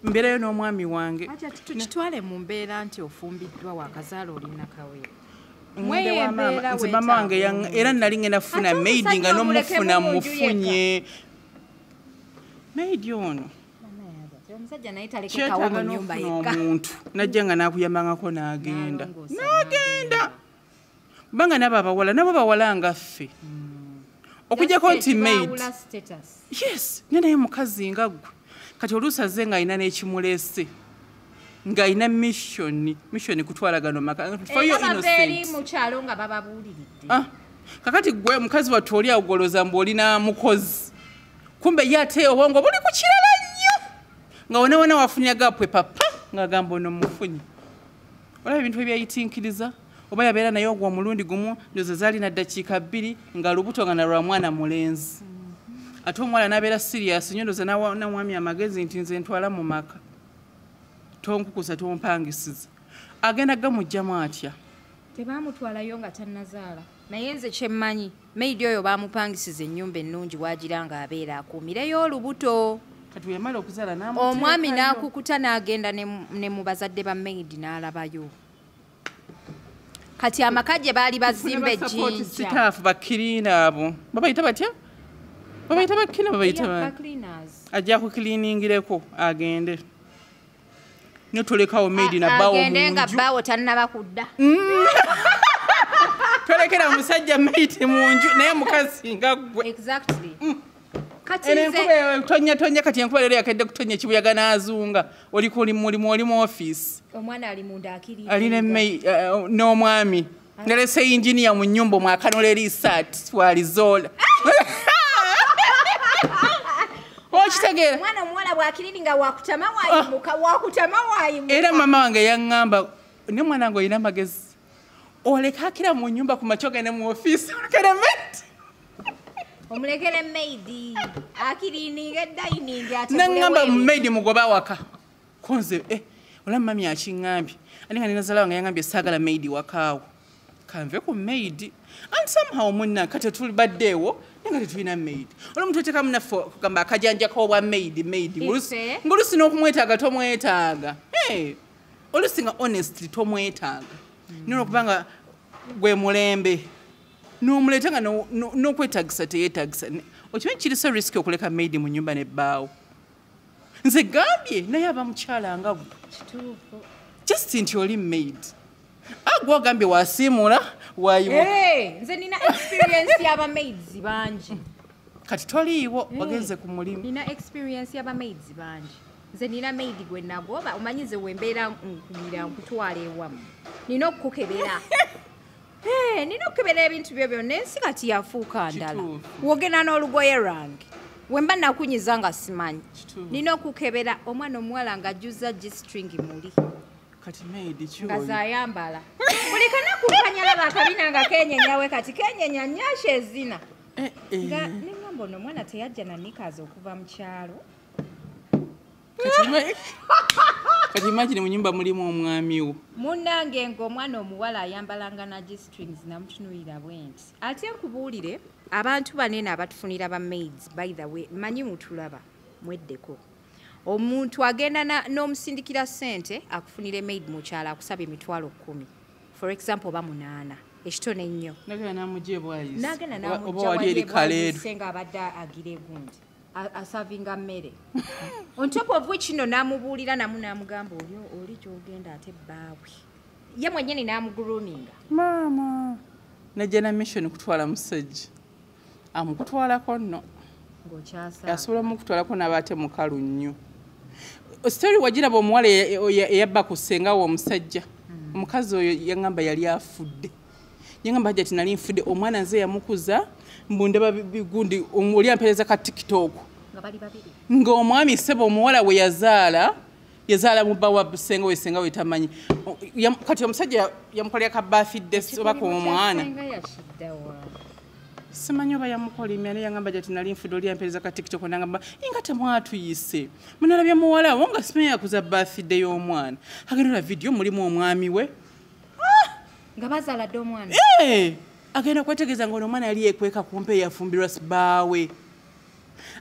mbeerayo n'omwami wange. Tukitwale mu mbeera nti ofumbiddwa, wakazaala, oli nakawere. Nze mama wange era nali ngenda kufuna maid nga n'omufuna mufunye maid ono. Omusajja naye talekekawo mu nnyumba yekka. Omuntu najja nga nakuyambangako n'agenda n'agenda, kubanga nabo abawala nabo bawala nga ffe, okujjako nti maid yes, naye naye mukazi nga ggwe. Kati oluusi azze ng'alina n'ekimuleese, ng'alina mission kutwala gano maka for your innocent mu kyalo nga bababuuliridde. Kakati gwe mukazi wattu oli awogoloza mbu olina mukozi, kumbe ye ate obwongo buli ku kirala nnyo, nga wona wona wafunye gapwe papa ng'agamba ono mufunye. Olaba ebintu ebyayitinkiriza, oba yabeera naye ogwo omulundi gumu, ndowooza zaalina ddakiika 2 nga lubuto nga nalwa mwana mulenzi. Ate omuwala n'abeera serious nnyo, ndowooza n'amwami amagezi nti nze ntwala mu maka, tonkukusa, tompangisiza. Agenda gamuggyamu atya? Tebamutwalayo nga tannazaala. Naye nze kyemmanyi, maid oyo bamupangisiza ennyumba ennungi, wagira ng'abeera akuumireyo olubuto. Kati yamala okuzaala n'amuteekayo. Omwami n'akukuta n'agenda ne mu bazadde ba maid n'alabayo. Kati amaka gye baali bazimba ejjinja. Staff bakirina abo babayita batya? Babayita bakina, babayita ajja kukiliiningireko agende. Nyo tolekawo maid na bawo agende nga bawo tannaba kudda. Tolekera omusajja maid mu nju naye mukazi nga ggwe. Exactly. Kati nze tonya tonya, kati enkuba leero yakedde kutonya ekibuyaga n'azunga, oli ku mulimu, oli mu office. Omwana ali munda akiri. Alina n'omwami. Nalese engineer mu nnyumba omwakanula erisaati walizoola. Okitegeera? Omwana omuwala bw'akiriri nga wakutama wayimuka, wakutama wayimuka. Era mama wange yaŋŋamba, ne mwana wange olina amagezi, oleka akira mu nnyumba ku makya ogende mu ofiisi olekere maid. Omulekere maid akirininga dining ate. Naŋŋamba maid mugoba waka. Konze olaba mami akiŋŋambye, ate nga ninazaala wange yaŋŋambye saagala maid wakaawo, kanve ku maid. And somehow munna kati tulibaddeewo nga tetulina maid. Olwo omuntu oteekamu naffe okugamba akajanja k'obwa maid ng'oluusi n'okumwetaaga tomwetaaga. Oluusi nga honestly tomwetaaga, naye olwokubanga gwe mulembe n'omuleeta nga n'okwetaagisa teyeetaagisa. Okimanyi kiri so risk okuleka maid mu nnyumba n'ebbaawo. Nze gambye naye aba mukyala nga gwe, just nti oli maid. Agwe ogambye wasiimula wayimuka. Nze nina experience y'aba maids bangi. Kati toliiwo ogenze ku mulimu. Nina experience y'aba maids bangi. Nze nina maid gwe nagoba, omanyi nze wembeera nkugira nkutwala ewamu, nina okukukebera. Nina okukebera ebintu byo byonna. Ensi kati yafuuka ndala. Wogenda n'olugoye lwange wemba nakunyiza nga simanyi, nina okukebera. Omwana omuwala ng'ajjuza G-string muli. Kati maid ki nga zayambala buli kanaku kanyalaba akabina nga kenyenyawe, kati kenyenya nyasha ezina. Nga nengamba ono omwana teyajja na nikazi okuva mu kyalo. Kati imagine mu nyumba mulimu omwami wo. Munnange ng'omwana omuwala ayambalanga na G-strings, namutunuulira bwe nti. Ate nkubuulire, abantu banene abatufunira ba maids, by the way, manyi mutulaba mweddeko. Omuntu agenda n'omusindikira ssente akufunire maid mu kyalo, akusaba 10,000 for example oba 8, ekitone ennyo. Nagenda n'amugya ebwayise. Nagenda n'amugya wali ebwayise ng'abadde agira egundi asavinga mmere. On top of which no n'amubuulira namu n'amugamba oli gy'ogenda ate bbaawe. Ye mwennyini n'amugroominga. Maama najja na mission kutwala musajja, amukutwalako nno asobola mukutwalako n'aba ate mukalu nnyo. Story wagiraba omuwala eyabba ku ssenga we omusajja, omukazi oyo yaŋŋamba yali afudde. Yaŋŋamba hajja ati nali nfudde, omwana nze yamukuza mbu ndaba bigundi, oli ampeereza ka TikTok. Ng'omwami ssebo omuwala we yazaala Yazaala mu bba wa senga we, senga we tamanyi. Kati omusajja yamukolera ka birthday oba ku omwana. Senga yakiddawa? Simanyi oba yamukolimya, naye yangamba gyati nali nfudde, oli yampeereza ka TikTok, nangamba nga temwatuyise, munalabye muwala wo nga simanyi yakuza birthday y'omwana. Agenda ola vidiyo mulimu omwami we. Nga bazaala dde omwana. Eh! Agenda kwetegeeza nga ono omwana yali yekweka kumpe yafumbirwa bbaawe.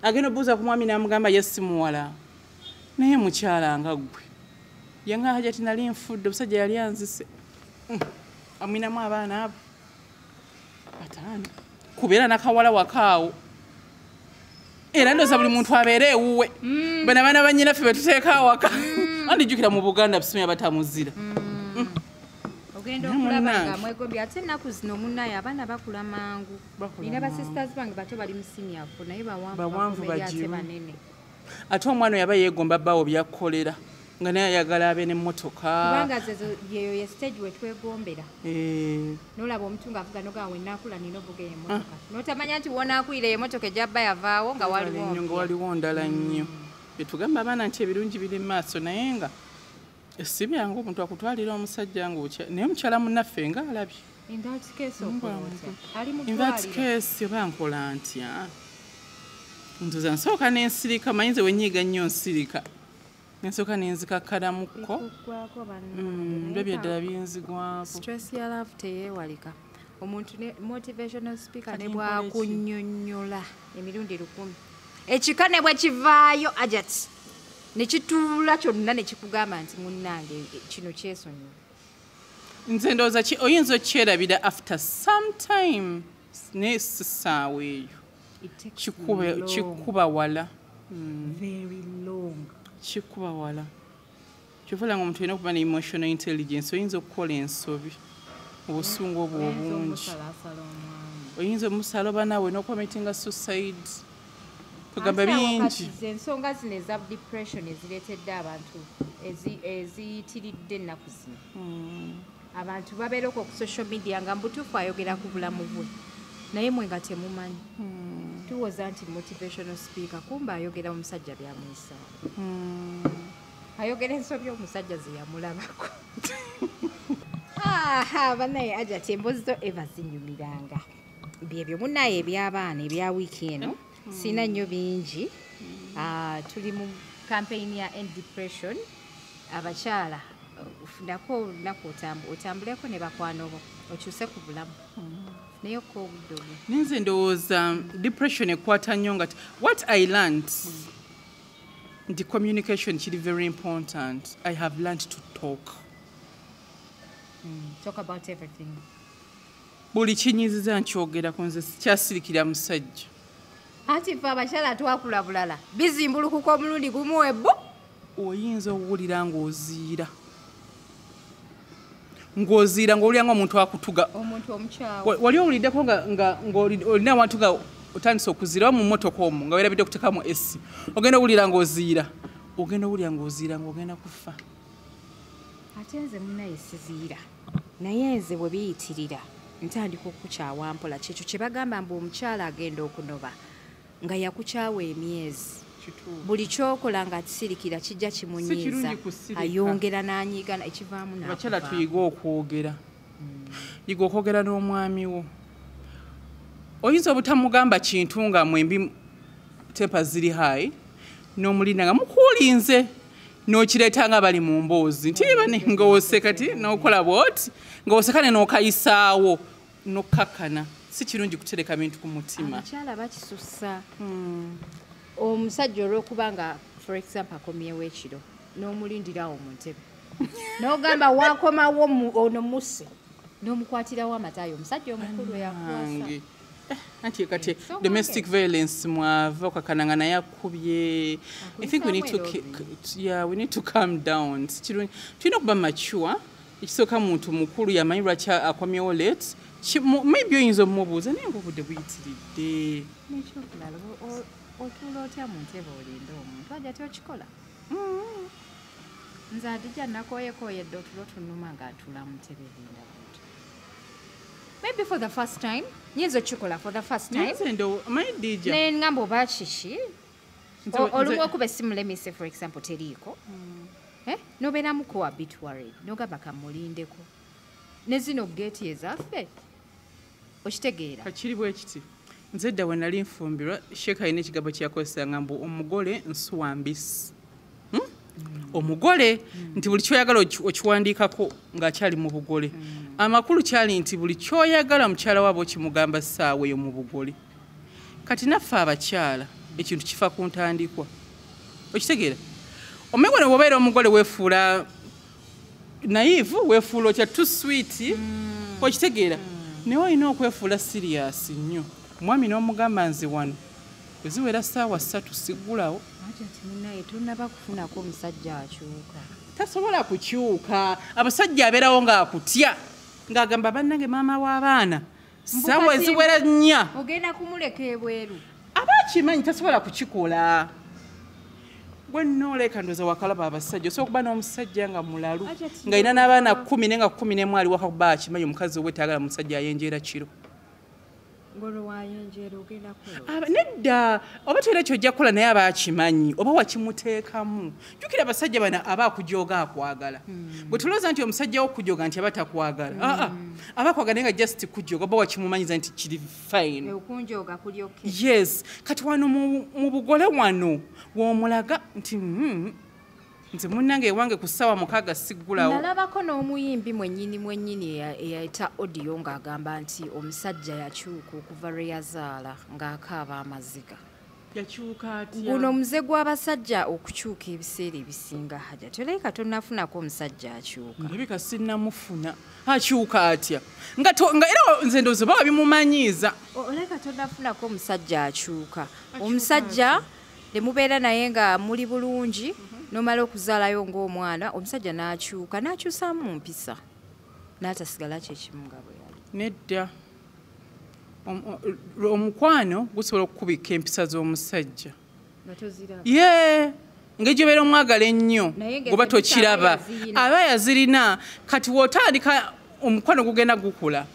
Agenda obuuza ku mwami n'amugamba ye si muwala, naye mukyala nga ggwe. Yanga Hajati nali nfudde, omusajja yali anzise. Amwinamu abaana abo 5 kubeera nakawala wakaawo. Era ndowooza buli muntu abeere ewuwe. Bano abaana ba nnyinaffe be tuteeka awaka. Andijjukira mu Buganda busumya batamuzira. Ogenda Naye okulaba munnange. nga mwegombye, ate ennaku zino munnaye abaana bakula mangu. Bakula Nina mangu. Basisters bange bato bali mu senior four, naye bawanvu, Bawanvu, bakomeri ate bagimu. banene. Ate omwana oyo aba yeegomba bbaawo byakkolera, nga naye ayagala abe n'emmotoka. Kubanga zezo yeyo ye stage we twegombera. Eh, Nolaba omuntu ng'avuga nogaa we naakula nina ovuga emmotoka, n'otamanya nti wonaakulira emmotoka ejja yavaawo nga waliwo nnyo nga mpya. Waliwo ndala nnyo. Betugamba abaana nti ebirungi biri mu maaso, naye nga si byangu omuntu akutwalira omusajja ng'okya, naye omukyala munnaffe nga alabye. In that case okola otya? Ali mu In that ddwaliro. case oba nkola ntya? Ntuza nsooka nensirika, manyi nze wenyiiga nnyo nsirika, nensooka nenzikakkalamuko. Bikuggwako bannange, naye Ndabye ddala binzigwako. Stress ya love teyeewalika. Omuntu ne motivational speaker Kati ne nkole ki? bwakunnyonnyola emirundi 1000, ekika ne bwe kivaayo Ajat ne kituula kyonna ne kikugamba nti munnange, kino kyesonyiwa. Nze ndowooza oyinza okyerabira after some time, naye si ssaawa eyo. It takes long, Kikuba wala. very long. Kikuba wala. Kyova olaba nga omuntu olina okuba ne emotional intelligence. Oyinza okukola ensobi, obusungu obwo Oyinza obungi. omusalaasala omwami. Oyinza omusala oba naawe n'okomitinga suicide, kugamba Ate awo bingi. kati ze ensonga zino eza depression ezireetedde abantu eziyitiridde ennaku zino. Abantu babeerako ku social media nga mubutuufu ayogera ku bulamu bwe, naye mwe nga temumanyi. Tuwoza nti motivational speaker, kumbe ayogera omusajja byamuyisaawo, ayogera ensobi omusajja ze yamulabako. Aha, bannaye Ajati, emboozi zo eva zinyumiranga. Byebyo munnaye eby'abaana ebya wiiki eno. Sina nnyo bingi. Ah, tuli mu campaign ya end depression. Abakyala, funako olunaku otambuleko ne bakwano bo, okyuse ku bulamu, naye okko obudde obwo. Ninze ndowooza depression ekwata nnyo nga what I learned nti communication kiri very important. I have learned to talk. Talk about everything. Buli kinyiziza nkyogerako, nze sikyasirikira musajja. Anti ffe abakyala twakula bulala, bizimbulukuka omulundi gumu ebbu. Oyinza owulira ng'oziira ng'owulira nga omuntu akutuga. Omuntu omukyawa. Wali owuliddeko nga olina awantu nga otandise okuziira oba mu mmotoka omwo nga weerabidde okuteekamu esi, ogenda owulira ng'oziira, ogenda owulira ng'oziira ng'ogenda kufa. Ate nze munaye siziira, naye nze bwe biyitirira ntandika okukukyawa mpola. Kyekyo kye bagamba mbu omukyala agenda okunoba nga yakukyawa emyezi, buli kyokola nga kisirikira kijja kimunyiiza. Kirungi kusirika. Ayongera n'anyiiga, ekivaamu Abakyala n'akuvaamu. Tuyige okwogera, yiga okwogera n'omwami wo. Oyinza obutamugamba kintu nga mwembi temper ziri high, n'omulinda nga mukuulinze, n'okireeta nga bali mu mboozi nti bane ng'oseka ti n'okola bwoti ng'oseka ne n'okayisaawo n'okkakkana. Si kirungi kutereka bintu ku mutima. Abakyala bakisussa. Omusajja olw'okuba nga, for example, akomyewo ekiro, n'omulindirawo mu ntebe n'ogamba wakomawo ono musse, n'omukwatirawo amataayi, omusajja omukulu eyakuwasa. Nange. Anti kati So domestic violence mwava okakananga naye akubye. I think we need to yeah, we need to calm down. Si kirungi, tulina okuba mature. Ekisooka muntu mukulu yamanyi lwaki akomyewo late. Maybe oyinza omumubuuza, naye nga obudde buyitiridde. N'ekyokulala, otuula otya mu ntebe olinde omuntu ajja ti okikola? Nze Adija nakoyekoyedde otulo tunuma nga ntula mu ntebe erinda muntu. Maybe for the first time nyinza okikola, for the first time. Naye nze manyi Dija Neŋŋamba oba kiki. Olumu okuba essimu, let me say for example, teriiko. Nobeeramuko a bit worried, nogamba kamulindeko ne zino geeti ezaffe, okitegeera? Kakiri bwe kiti, nze dda we nali nfumbirwa, sheeka alina ekigambo kyeyakozesanga mbu omugole nsuwa mbisi. Omugole nti buli kyoyagala okiwandiikako ng'akyali mu bugole. Amakulu kyali nti buli kyoyagala mukyala waaba okimugamba ssaawa eyo mu bugole. Kati naffe abakyala ekintu kifa ku ntandikwa, okitegeera? Omegone bw'obeera omugole weefuula naive, weefuula otya, too sweet, okitegeera? Naye olina okwefuula serious nnyo, omwami n'omugamba, nze wano bwe ziwera ssaawa 3 siggulawo. Ati munaye tonaba kufunako omusajja akyuka. Tasobola kukyuka. Abasajja abeerawo ng'akutya, ng'agamba, bannange, maama w'abaana, ssaawa eziwera 4 ogenda kumuleka ebweru. Aba akimanyi tasobola kukikola. Gwe nnooleka ndowooza wakalaba abasajja, osobola okuba n'omusajja nga mulalu, ng'alina n'abaana 10, naye nga 11 ali waka, kuba akimanyi omukazi owe tayagala musajja ayenjeera kiro. Ngolwo wayenjeera ogenda kukola? Nedda, oba tolina kyojja kukola, naye aba akimanyi oba wakimuteekamu. Jjukira abasajja bano aba akujooga akwagala. Bwe tulowooza nti omusajja wo okujoga nti aba takwagala, aa, aba akwagala, naye nga just kujoga oba wakimumanyiza nti kiri fine. Okunjooga kuli okay. Yes, kati wano mu bugole wano w'omulaga nti nze munnange ewange ku ssaawa 6 siggulawo. Nalabako n'omuyimbi mwennyini mwennyini eyayita audio ng'agamba nti omusajja yakyuka okuva lwe yazaala, ng'akaaba amaziga. Yakyuka atya? Guno omuze gw'abasajja okukyuka ebiseera ebisinga, Hajja, tolabika tonnafunako omusajja akyuka. Ndabika sinnamufuna. Akyuka atya nga nga era nze ndowooza baba bimumanyiiza. Olabika tonnafunako omusajja akyuka. Omusajja ne mubeera naye nga muli bulungi, n'omala okuzaalayo ng'omwana, omusajja n'akyuka, n'akyusaamu mu mpisa, n'atasigala kyekimu nga bwe yali. Nedda. Omukwano gusobola okukubika empisa z'omusajja. Nga toziraba. Ye engeri gyobeera omwagala ennyo, Naye goba ng'empisa tokiraba. aba yazirina. Aba yazirina. Kati w'otandika omukwano gugenda gukula,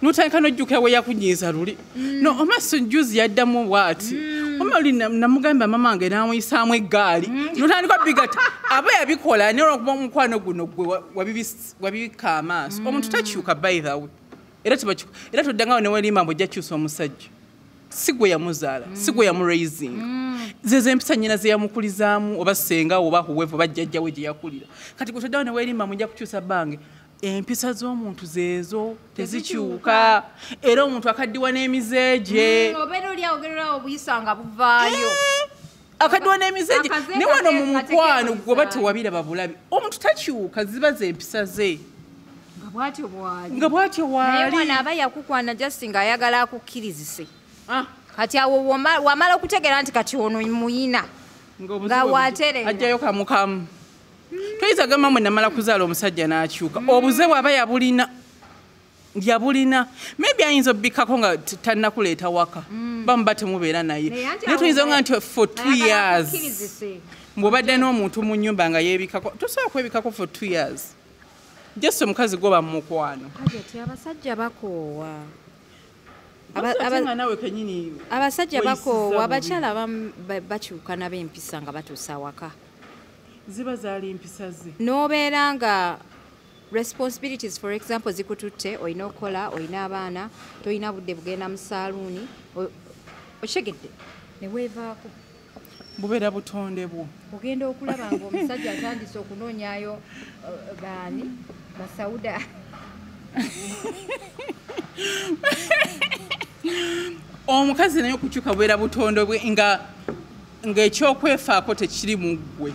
notandika nojjukira we yakunyiiza luli. No omaaso juzi yaddamu bw'ati, oma oli namugamba mama wange n'amuyisaamu eggaali, notandika bigata. Aba yabikola, naye olwokuba omukwano guno gwe wabibikka amaaso. Omuntu takyuka, by the way, era tebakyuka. Era toddangawo newerimba mbu ojja kyusa omusajja. Si gwe yamuzaala, si gwe yamuraising. Zezo empisa nyina ze yamukulizaamu, oba senga oba whoever, oba jjajjawe gye yakulira. Kati gwe toddawo newerimba mujja kukyusa bange. Empisa z'omuntu zeezo, tezikyuka. Era omuntu akaddiwa n'emize gye. Obeera oli awogererawo obuyisa nga buvaayo. Akaddiwa n'emize gye. Akaze Ne wano mu mukwano gwoba katekeekozaayo. tewabiraba bulabi, omuntu takyuka, ziba ze empisa ze. Nga bw'atyo bw'ali. Nga bw'atyo Naye waali. mwana aba yakukwana just ng'ayagala akukkirizise. Ah, Kati awo wamala okutegeera nti kati ono muyina, ng'obuzibu nga waterera. Ajjayo kamukamu. Toyinza gamba mwe namala kuzaala omusajja n'akyuka. Obuze bw'aba yabulina, yabulina. Maybe ayinza obbikako nga tannakuleeta waka, bamuba temubeera naye. Naye anti Naye tuyinza awo nga nti for 2 ayagala years akukkirizise. Bw'obadde n'omuntu mu nnyumba nga yeebikako, tosobola kwebikako for 2 years just omukazi gwoba mu mukwano. Hajati, abasajja bakoowa. Ate nga naawe kennyini Abasajja weeyisiza bakoowa. bubi. Abakyala abamu bakyuka nab'empisa nga batuusa awaka. Ziba zaali mpisa ze. N'obeera nga responsibilities, for example, zikututte, olina okukola, olina abaana, tolina budde bugenda mu saaluuni, okitegedde, ne weevaako. Bubeera butonde bwo. Ogenda okulaba nga omusajja atandise okunoonyaayo baani basawuda. Omukazi naye okukyuka bubeera butonde bwe, nga ng'ekyokwefaako tekiri mu ggwe,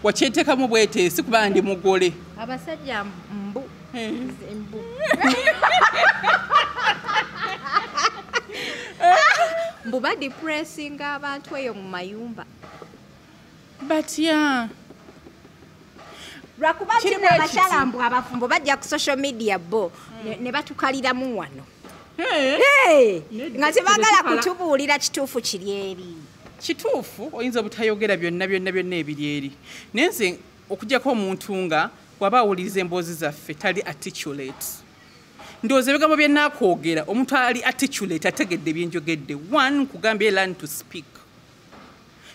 wakyeteekamu bweteesi kuba ndi mugole. Abasajja mbu mbu mbu badepressinga abantu eyo mu mayumba. Batya? Lwakuba Kiri nti bwe abakyala kiti. mbu abafumbo bajja ku social media bo ne batukaliramu wano. Hey. Hey! Nedda, nga tebaagala tetukala. kutubuulira kituufu kiri eri. Kituufu, oyinza obutayogera byonna byonna byonna ebiri eri, naye nze okugyako omuntu nga waba awuliriza emboozi zaffe tali articulate, ndowooza ebigambo bye naakwogera, omuntu ali articulate ategedde byenjogedde. One, nkugambye learn to speak.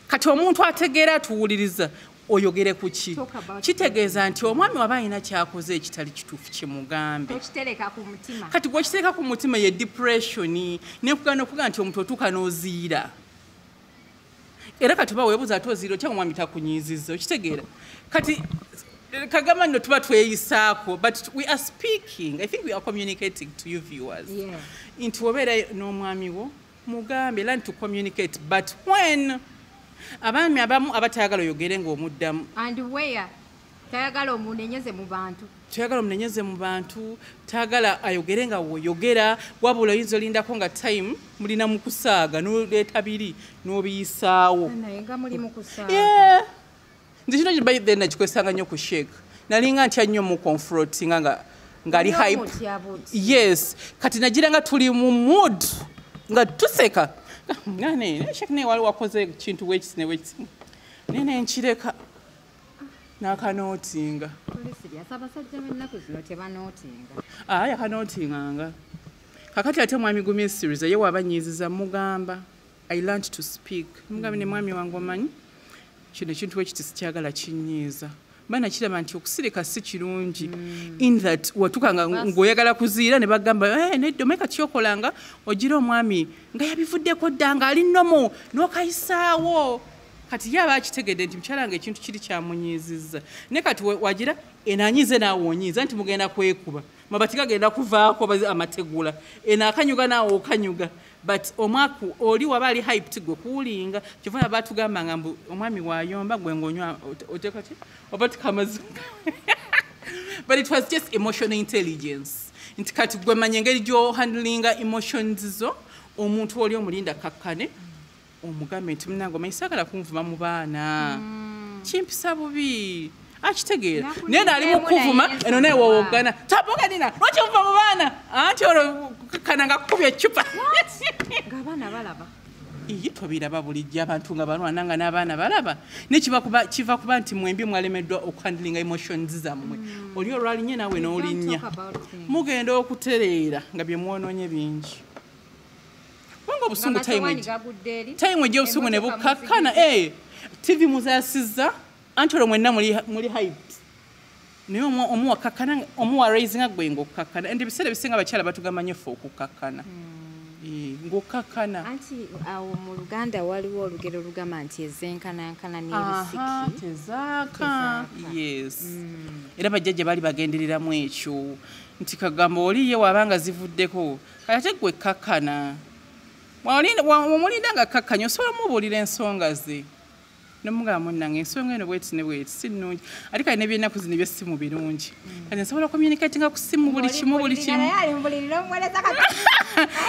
Kati omuntu ategeera atuwuliriza. Oyogere ku ki? Talk about Kitegeeza nti omwami waba alina kyakoze ekitali kituufu, kimugambe. Tokitereka ku mutima. Kati gwekiteeka ku mutima ye depression, nekugana okuga nti omuntu otuuka n'oziira. Era kati oba weebuuza ate oziira otya omwami takunyiizizza? Okitegeera? Kati kagamba nno tuba tweyisaako, but we are speaking, I think we are communicating to you viewers nti obeera n'omwami wo, mugambe, learn to communicate. But when abaami abamu abatayagala oyogere ng'omuddamu. And where tayagala omunenyeze mu bantu. Toyagala omunenyeze mu bantu, tayagala ayogere nga woyogera, wabula oyinza olindako nga time mulina mu kusaaga, n'oleeta biri n'obiyisaawo. Naye nga muli mu kusaaga. Yeah. Nze kino by then nakikozesanga nnyo ku Sheikh. Nalinga ntya nnyo mu confrontinga nga ng'ali hype. Mutya buti. Yes, kati nagira nga tuli mu mood nga tuseka nane Sheikh naye wali wakoze kintu wekisi ne wekisi, naye nenkireka n'akanootinga. Tuli serious, abasajja b'ennaku zino tebanootinga. Aya, akanootinganga. Kakati ate mwami Gumisiriza ye waba nyiiziza, mugamba. I learned to speak. Mugambe ne mwami wange, omanyi kino ekintu wekiti sikyagala, kinyiiza. Baana kiraba nti okusirika si kirungi, in that watuka nga ng'oyagala kuziira ne bagamba, "Eh, nedda." Omeka kyokolanga ogira omwami nga yabivuddeko dda, nga ali nomo n'okayisaawo. Kati ye aba akitegedde nti mukyala nga ekintu kiri kyamunyiizizza, naye kati wagira eno anyiize naawe onyiiza nti mugenda kwekuba, mabati gagenda kuvaako amategula, eno akanyuga naawe okanyuga. But omwaku oli waba ali hyped, gwe kuwulinga. Kyova batugambanga mbu omwami wayomba, gwe ng'onywa oteeka ki oba tikamazi. But it was just emotional intelligence, nti kati gwe manya engeri gy'ohandlinga emotions zo. Omuntu oli omulinda kakkane, omugambe nti munange, omanyi saagala kunvuma mu baana, kimpisa bubi. Akitegeera. Naye naali mukuvuma eno naye wowogana taboganina, lwaki onvuma mu baana? Anti olwo kakkana nga kukubya eccupa. Ng'abaana balaba. Iye, tobiraba bulijjo abantu nga balwana nga n'abaana balaba? Naye kiva kuba nti mwembi mwalemeddwa okuhandlinga emotions zammwe. Oli olwalinye naawe n'olinnya. Don't talk about things. Mugenda okutereera nga bye mwonoonye bingi, kubanga obusungu time Ng'amasowaani gagudde eri. Time egy'obusungu ne Emmotoka bukakkana. muzigidde. Eh, TV muzaasizza, anti olwo mwenna muli hyped, naye omuwa kakkana, omuwa raisinga, gwe ng'okkakkana. And ebiseera ebisinga abakyala batugamba nnyo ffe okukkakkana. Eh, ng'okkakkana. Anti awo mu Luganda waliwo olugero olugamba nti ezenkanankana Aha, n'ebisiki tezaaka. Tezaaka. Yes, era bajjajja baali bagendereramu ekyo nti kagamba oli ye waaba nga zivuddeko, kati ate gwe kakkana. Omulinda nga kakkanya, osobola omubuulira ensonga ze nomugamba, munnange, ensonga eno bweti ne bweti si nnungi. Ate kale nebyennaku zino ebyessimu birungi, kati nsobola communicatinga ku ssimu buli kimu, buli kimu. Naye ali mubulirira omuweereza kati.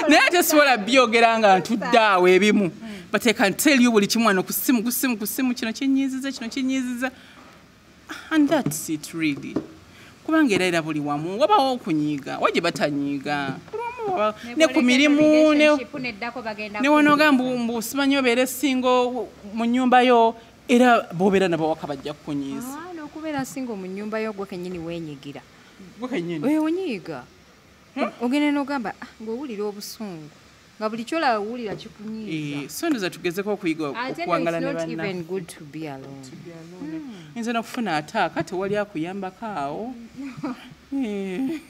Naye ate sobola byogera nga ntudde awo ebimu, but I can tell you buli kimu wano ku ssimu, ku ssimu, ku ssimu, kino kinyiiziza, kino kinyiiziza, and that's it really. Kubanga era buli wamu wabawo okunyiiga, wa gye batanyiiga. Buli wamu ne ku mirimu ne Relationship neddako bagenda ne wanoga mbu simanyi obeera esingo mu nnyumba yo, era bobeera nabo waka bajja kukunyiiza. Ah, n'okubeera single mu nnyumba yo, gwe kennyini weenyigira. Gwe kennyini. Eh, onyiiga, ogenda n'ogamba, "Ah," ng'owulira obusungu nga buli kyolaba owulira kikunyiiza. Eh, so ndoza tugezeko okuyiga Ate no, okuwangala it's ne not banna. even good to be alone. Nze nokufuna ataaka tewali akuyambako awo. Eh.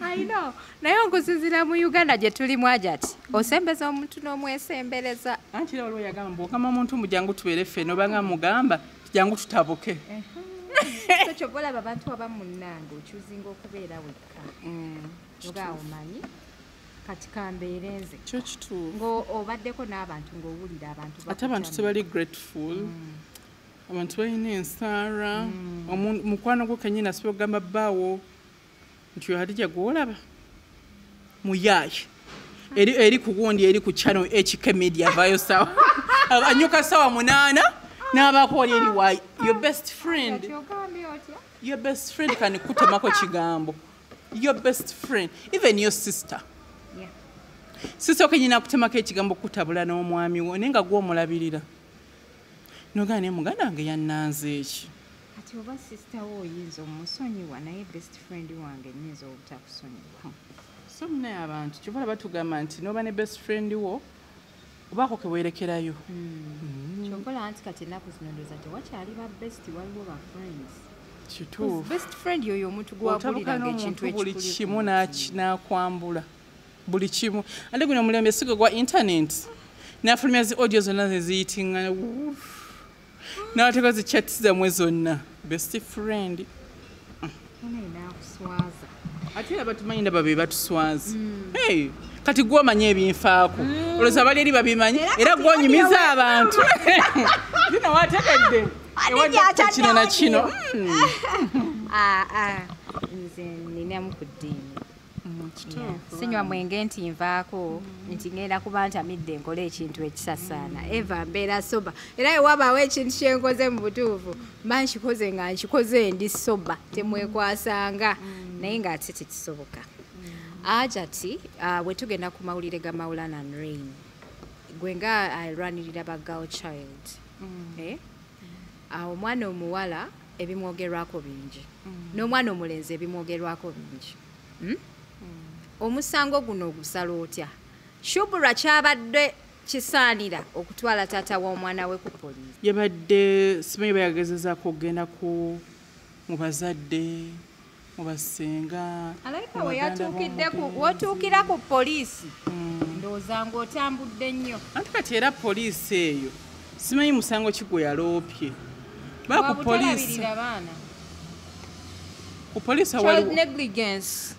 I know. Naye okusinziira mu Uganda gye tulimu, ajati osembeza omuntu n'omwesembereza. Anti era waliwo yagamba mbu okama omuntu mbu jangu tubeere ffenna, obanga mugamba jangu tutabuke. So kyova olaba abantu abamu, munnange, okyuzinga okubeera wekka, oba omanyi kati kambeere nze. Kyo kituufu. Ng'obaddeko n'abantu, ng'owulira abantu Ate abantu bakutamye. tebali grateful, abantu balina ensaara. Mukwano gwo kenyini asobola okugamba bbaawo nti oyo Hadija gwolaba muyaaye, eri ku gundi, eri ku channel HK Media, avaayo sawa anyuka sawa 8 n'abaako wali eri wa your best friend. Kati ogambye otya? Your best friend can kutemako kigambo, your best friend, even your sister. Sister kenyini akutemako ekigambo kutabula n'omwami wo, naye nga gw'omulabirira nogana naye muganda wange yannanze eki. Kati oba sister wo oyinza omusonyiwa, naye best friend wange nyinza obutakusonyiwa. So munaye abantu kyova batugamba nti noba ne best friend wo obaako kewerekerayo. Kyova Anti kati ennaku zino ndowooza tewakyali ba best, waliwo ba friends. Best friend yoyo omuntu gw'awuliranga ekintu ekikuli buli kimu n'akwambula buli kimu. Ate guno omulembe si gwe gwa internet, n'afulumya zi audio zonna zeziyitingana n'ateeka zi chat zammwe zonna. Best friend ate era batumanyi ndaba be batuswaza. Hey, kati gwe omanyi ebinfaako, olowooza bali eri babimanyi, era gw'onyumiza abantu zino wategedde kino na kino. Nze ninamu ku ddiini, sinywa mwenge nti nvaako nti ngenda kuba ntamidde nkole ekintu ekisasaana. Eva mbeera soba, era ewabaawo ekintu kyenkoze mu butuufu mba nkikoze nga nkikoze ndi soba, temwekwasanga, naye ng'ate tekisoboka. Hajati, bwe tugenda ku mawulire ga Maulana and Rain, gwe nga alwanirira ba girl child, omwana omuwala ebimwogerwako bingi, n'omwana omulenzi ebimwogerwako bingi. Omusango guno ogusala otya? Shubura kyabadde kisaanira okutwala taata w'omwana we ku poliisi. Yabadde simanyi bayagezezaako okugenda ku mu bazadde, mu basenga. Alabika we yatuukidde wotuukira ku poliisi, ndowooza ng'otambudde nnyo. Anti kati era poliisi eyo simanyi musango ki gwe yaloopye. Ba ku poliisi ku poliisi child negligence.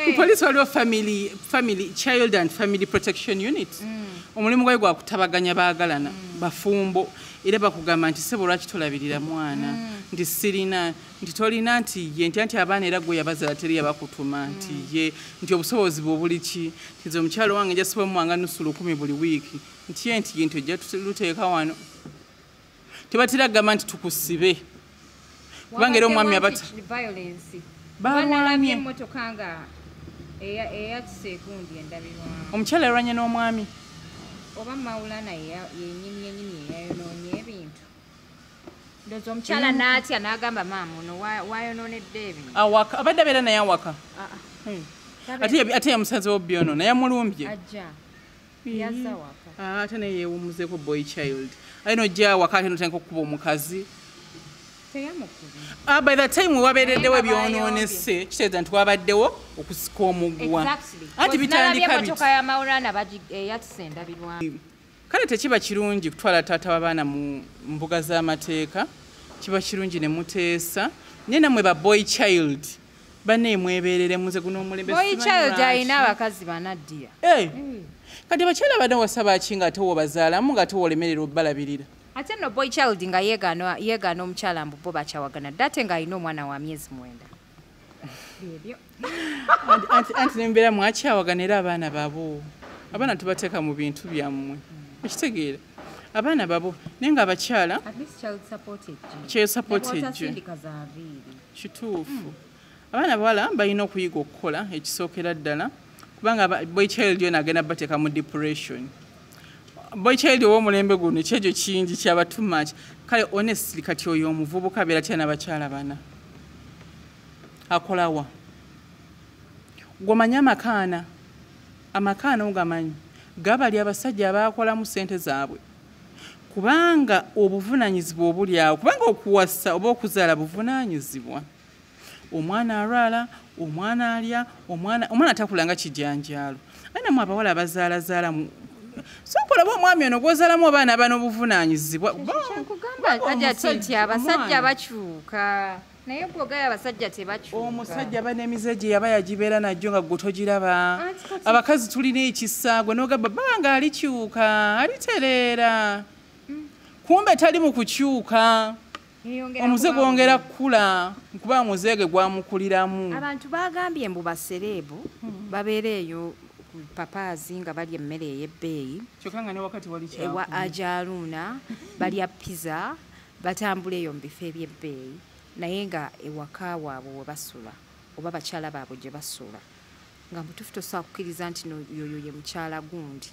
Ku poliisi waliwo family child and family protection unit. Omulimu gwayo gwa kutabaganya baagalana bafumbo, era bakugamba nti ssebo lwaki tolabirira mwana, nti sirina, nti tolina, nti ye, nti anti abaana era gwe yabazaala teri yabakutuma, nti ye, nti obusobozi bwe buli ki, nti nze omukyalo wange nja siba muwanga 50 buli wiiki, nti ye, nti ye, nti ojja luteeka wano. Tebatera kugamba nti tukusibe, kubanga era omwami abata balwanye emmotoka nga eyatise egundi endabirwamu. Omukyala yalwanye n'omwami oba Maulana yennyini yennyini eyayonoonye ebintu. Ndowooza omukyala n'atya n'agamba maama ono wayonoonedde ebintu. Awaka abadde abeera naye awaka. Ate yamusazeewo byonoona, yamulumbye. Ajja yazza waka. Ate naye yeewummuzeeko boy child. Aye n'ojja awaka ate n'otandika okukuba omukazi. By the time wabeereddewo ebyonoonese, kitegeeza nti wabaddewo okusika omuguwa. Anti bitandika biti. Emmotoka ya Maulana eyatise endabirwamu. Kale tekiba kirungi kutwala taata w'abaana mu mbuga z'amateeka, kiba kirungi ne muteesa. Naye nammwe ba boy child banne mwebeerere muze guno omulembe. Boy child alina abakazi banaddiya. Kati abakyala bano wasaba ki nga ate wobazaalamu nga ate wolemerera obbalabirira? Ate nno boy child nga yeegaana omukyala mbu bo bakyawagana dda, ate ng'alina omwana wa myezi 9. Byebyo. Anti nembeera mwakyawagana era abaana babo. Abaana tubateeka mu bintu byammwe. Okitegeera? Abaana babo naye nga abakyala at least child support ejje. Child support ejje. Kituufu. Abaana bawala balina okuyiga okukola ekisookera ddala, kubanga boy child yona agenda bateeka mu depression. Boy child ow'omulembe guno ekyejo kingi kyaba too much. Kale honestly kati oyo omuvubuka abeera atya n'abakyala bana? Akolawa? Gw'omanyi amakaana, amakaana ogamanyi gabali abasajja abaakolamu ssente zaabwe, kubanga obuvunaanyizibwa obuli awo, kubanga okuwasa oba okuzaala buvunaanyizibwa. Omwana alwala, omwana alya, omwana takulanga kijanjaalo. Aye nammwe abawala abazaalazaalamu, sooka olaba omwami ono gw'ozaalamu abaana aba n'obuvunaanyizibwa. Kugamba Hajati nti abasajja bakyuka, naye gw'ogamba abasajja tebakyuka. Omusajja aba n'emize gye yaba yagibeera najjo nga gwe togiraba. Abakazi tulina ekisa, gwe n'ogamba bbanga alikyuka, alitereera. Kumbe tali mu kukyuka. Omuze gwongera kukula, kuba omuze gwe gwamukuliramu. Abantu bagambye mbu basereebu babeera eyo papaazi nga balya emmere ey'ebbeeyi. Kyokka nga ne wakati wali kyakulya. Ewa Ajaluuna balya pizza, batambula eyo mu bifo eby'ebbeeyi, naye nga ewaka waabwe we basula oba bakyala baabwe gye basula nga mutuufu tosobola kukkiriza nti yoyo ye mukyala gundi.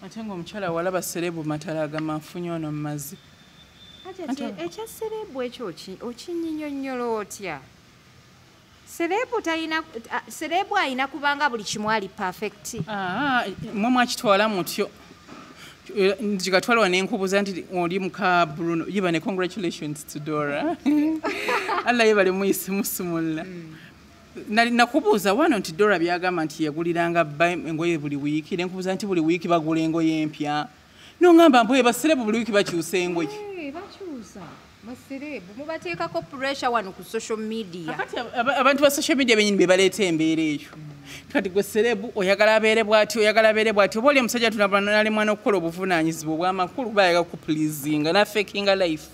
Ate ng'omukyala walaba sereebu matala agamba nfunye ono mu mazzi. Ekya sereebu ekyo okinyinyonnyola otya? Sereebu talina, sereebu alina kubanga buli kimu ali perfect. Mwe mwakitwala mutyo. Nzikatwala nenkubuza nti oli muka Bruno. Yibane, congratulations to Dora. Allah yebale muyise musumulla. Nakubuuza wano nti Dora byagamba nti yaguliranga engoye buli wiiki, nenkubuuza nti buli wiiki bagula engoye empya. Nongamba mbu ba celeb buli wiiki bakyusa engoye. Bakyusa. Ba celeb mubateekako pressure wano ku social media. Kati abantu ba social media benyini be baleeta embeera eyo. Kati gwe celeb oyagala abeere bw'ati, oyagala abeere bw'ati. Oba oli omusajja tunabana mwana okukola obuvunaanyizibwa obw'amakulu bayaga ku pleasinga na fakinga life.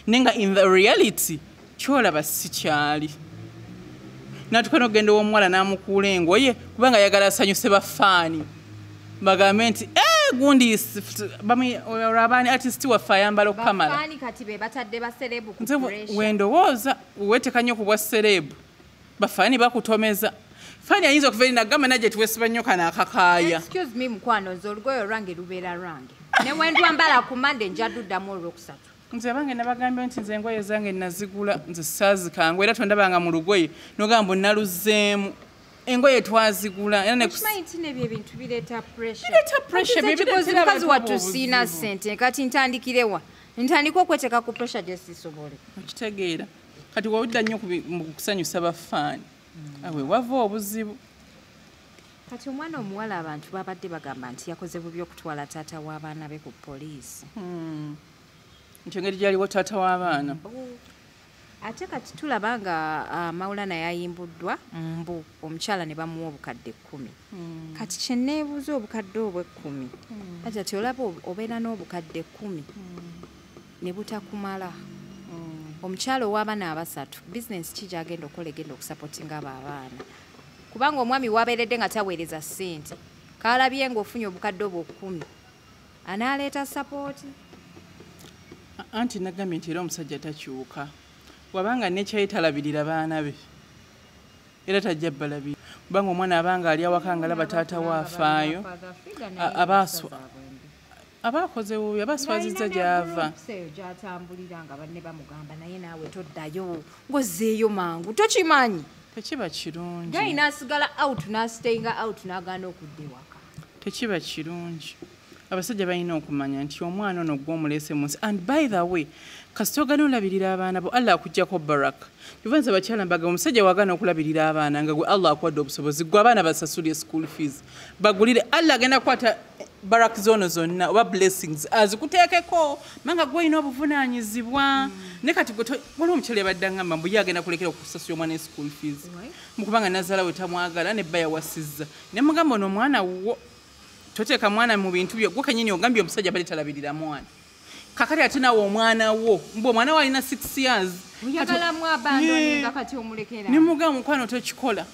Nenga in the reality kyolaba si kyali. Natuka n'ogenda ow'omuwala n'amukuula engoye kubanga ayagala asanyuse bafaani. Bagambe nti gundi abaani artist waffe ayambala okukamala. Bafaani kati be batadde ba celeb ku pressure. Wendowooza weeteka nnyo ku bwa celeb. Bafaani bakutomeza. Faani ayinza okuva eri nagamba najje tuwesiba nnyo kano akakaaya. Excuse me mukwano, nze olugoye olwange lubeera lwange. Ne wendwambala ku Monday nja duddamu olwokusatu. Nze abange nabagambye nti nze engoye zange nazigula, nze saazikangwa era tondabanga mu lugoye n'ogamba naluzzeemu. Engoye twazigula era ne Okimanyi nti n'ebyo ebintu bireeta pressure. Bireeta pressure, Kati nze bireetera kikozi mukazi abantu wattu siina obuzibu. ssente, kati ntandikirewa? Ntandika okweteeka ku pressure gye sisobole. Okitegeera. Kati wawulira nnyo mu kusanyusa bafaani. Awe wava obuzibu. Kati omwana omuwala abantu babadde bagamba nti yakoze bubi okutwala taata w'abaana be ku poliisi. Nti engeri gy'aliwo taata w'abaana. Ate kati tulaba nga Maulana yayimbuddwa mbu omukyala ne bamuwa obukadde 10. Kati kye neebuuza obukadde obwo 10. Kati ati olaba obeera n'obukadde 10 ne butakumala. Omukyala ow'abaana abasatu bizinensi ki gy'agenda okukola egenda okusapootinga abo abaana? Kubanga omwami wabeeredde nga taweereza ssente, kaalabye ng'ofunye obukadde obwo 10 anaaleeta sapooti? Anti nagambye nti era omusajja takyuka. Wabanga nekyayi talabirira baana be era tajja balabirira, kubanga omwana abanga ali awaka ng'alaba taata we afaayo, aba akoze bubi, aba aswazizza gy'ava. Eyo gy'atambulira nga banne bamugamba naye naawe toddayo ng'ozzeeyo mangu, tokimanyi. Tekiba kirungi. Gayi n'asigala out n'asitayinga out n'agaana okudda ewaka. Tekiba kirungi. Abasajja balina okumanya nti omwana ono gw'omuleese mu nsi. And by the way, kasita ogaana olabirira abaana bo, Allah akuggyako baraka. Kyova nze abakyala mbagamba omusajja wagaana okulabirira abaana nga gwe Allah akuwadde obusobozi, gwe abaana basasulire school fees, bagulire, Allah agenda kukwata baraka zoono zonna oba blessings azikuteekeko, manga gwe olina obuvunaanyizibwa. Ne kati gwe waliwo omukyala yabadde angamba mbu ye agenda kulekera okusasula omwana school fees. Mukubanga nazaala we tamwagala ne bba yawasizza. Ne mugamba ono omwana wo toteeka mwana mu bintu byo, gwe kennyini ogambye omusajja abadde talabirira mwana. Kakati ate naawe omwana wo, mbu omwana wo alina 6 years. Oyagala mu abandoninga kati omulekera. Ne mugamba mukwano tokikola,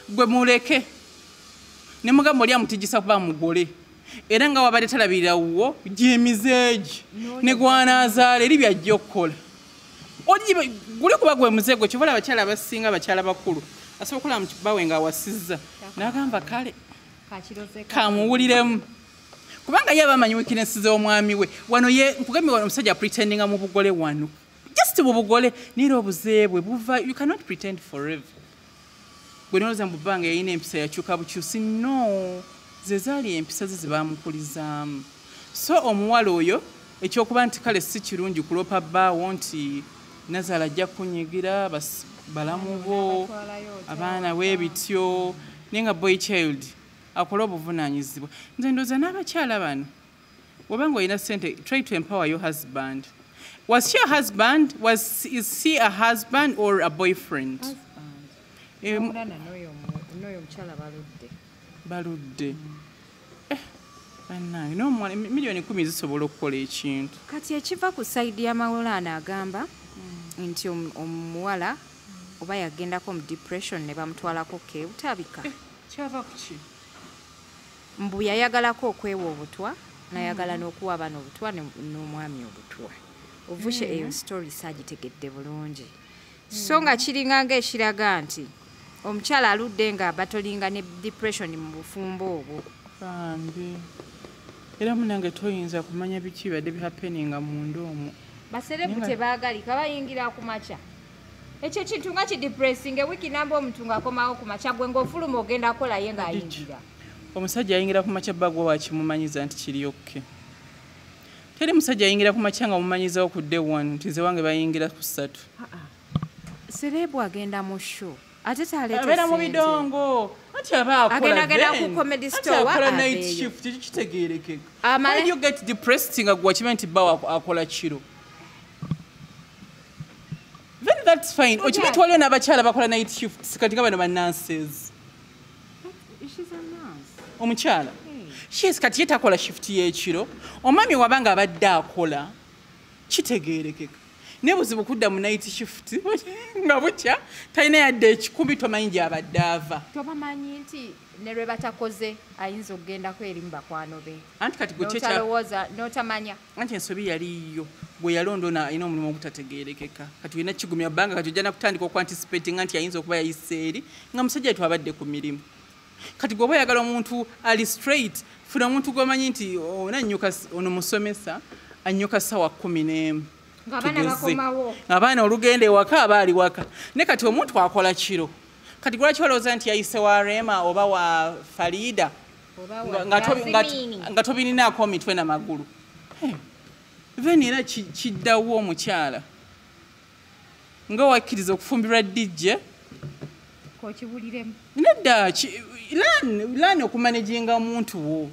gwe muleke. Ne mugamba oli amutigisa kuba mugole. Era nga wabadde talabirira wo, gy'emizeegi ne gwanaazaala eri by'ajja okukola. Guli kuba gwe muze gwe, kyova olaba abakyala abasinga abakyala bakulu asobola okulaba mu bbawe ng'awasizza n'agamba kale kamuwuliremu, kubanga ye aba amanyi weakness z'omwami we. Wano ye nkugambye wano omusajja pretendinga mu bugole wano, just mu bugole, naye era obuze bwe buva. You cannot pretend forever. Gwe nolowooza mbu bbanga yalina empisa yakyuka bukyusi, no, ze zaali empisa ze ze baamukulizaamu. So omuwala oyo ekyokuba nti kale si kirungi kuloopa bbaawo nti nazaala ajja kunyigira balamu bo abaana we bityo, naye nga boy child akola obuvunaanyizibwa. Nze ndowooza n'abakyala bano, bw'oba ng'olina ssente, try to empower your husband. Was she a husband? Is he a husband or a boyfriend? Husband. N'oyo omukyala baludde. Baludde. Bannange, n'omwana miliyoni 10 zisobola okukola ekintu. Kati ekiva ku side ya Maulana agamba nti omuwala oba yagendako mu depression ne bamutwalako Kebutabika. Kyava ku ki? Mbu yayagalako okwewa obutwa, n'ayagala n'okuwa abaana obutwa n'omwami obutwa. Ovushe eyo story saagitegedde bulungi. So nga kiringa ng'ekiraga nti omukyala aludde nga batolinga ne depression mu bufumbo obwo. Bambi. Era munnange toyinza kumanya biki bibadde bihappeninga munda omwo. Baserebu tebaagalika bayingira ku makya. Ekyo ekintu nga kidepressing, wiiki namba omuntu ng'akomawo ku makya gwe ng'ofuluma ogenda kukola ye ng'ayingira. Omusajja ayingira ku makya bba gwe wakimumanyiza nti kiri okay. Teri musajja ayingira ku makya nga mumanyizawo ku day one nti nze wange bayingira ku 3. Celeb agenda mu show ate taleeta abeera mu bidongo anti aba akola agenda ku comedy store, akola night abeeyo. shift kitegeerekeka. Amale- Why do you get depressed nga gwe wakimanyi nti bba akola kiro? Then that's fine. Okimanyi nti waliwo n'abakyala bakola night shifts kati nga bano ba nurses. She's a nurse. Omukyala yes, kati ye takola shift y'ekiro. Omwami wabanga abadde akola kitegeerekeka, naye buzibu kudda mu night shift nga bukya talina yadde 10 tomanyi gy'abadde ava. Tobamanyi nti ne lwe batakoze ayinza okugendako eri mu bakwano be. Anti kati gwe N'otalowooza n'otamanya. Anti ensobi yaliyo gwe yalonda ono alina omulimu ogutategeerekeka. Kati olina kigumya bbanga kati ojja nakutandika okuanticipatinga nti ayinza okuba yayise eri nga musajja wetu abadde ku mirimu. Kati gwe oba oyagala omuntu ali straight, funa omuntu gw'omanyi nti ono annyuka, ono musomesa annyuka ssaawa 11. Ng'abaana Tugeze. bakomawo. Abaana olugenda ewaka aba ali waka. Ne kati omuntu akola kiro. Kati lwaki olowooza nti yayise wa Rema oba wa Farida Oba wa Jasmine. nga tobirinaako mitwe na magulu? Then era kiddawo omukyala nga wakkiriza okufumbirwa DJ Kokiwuliremu. Nedda, learn okumanaginga omuntu wo.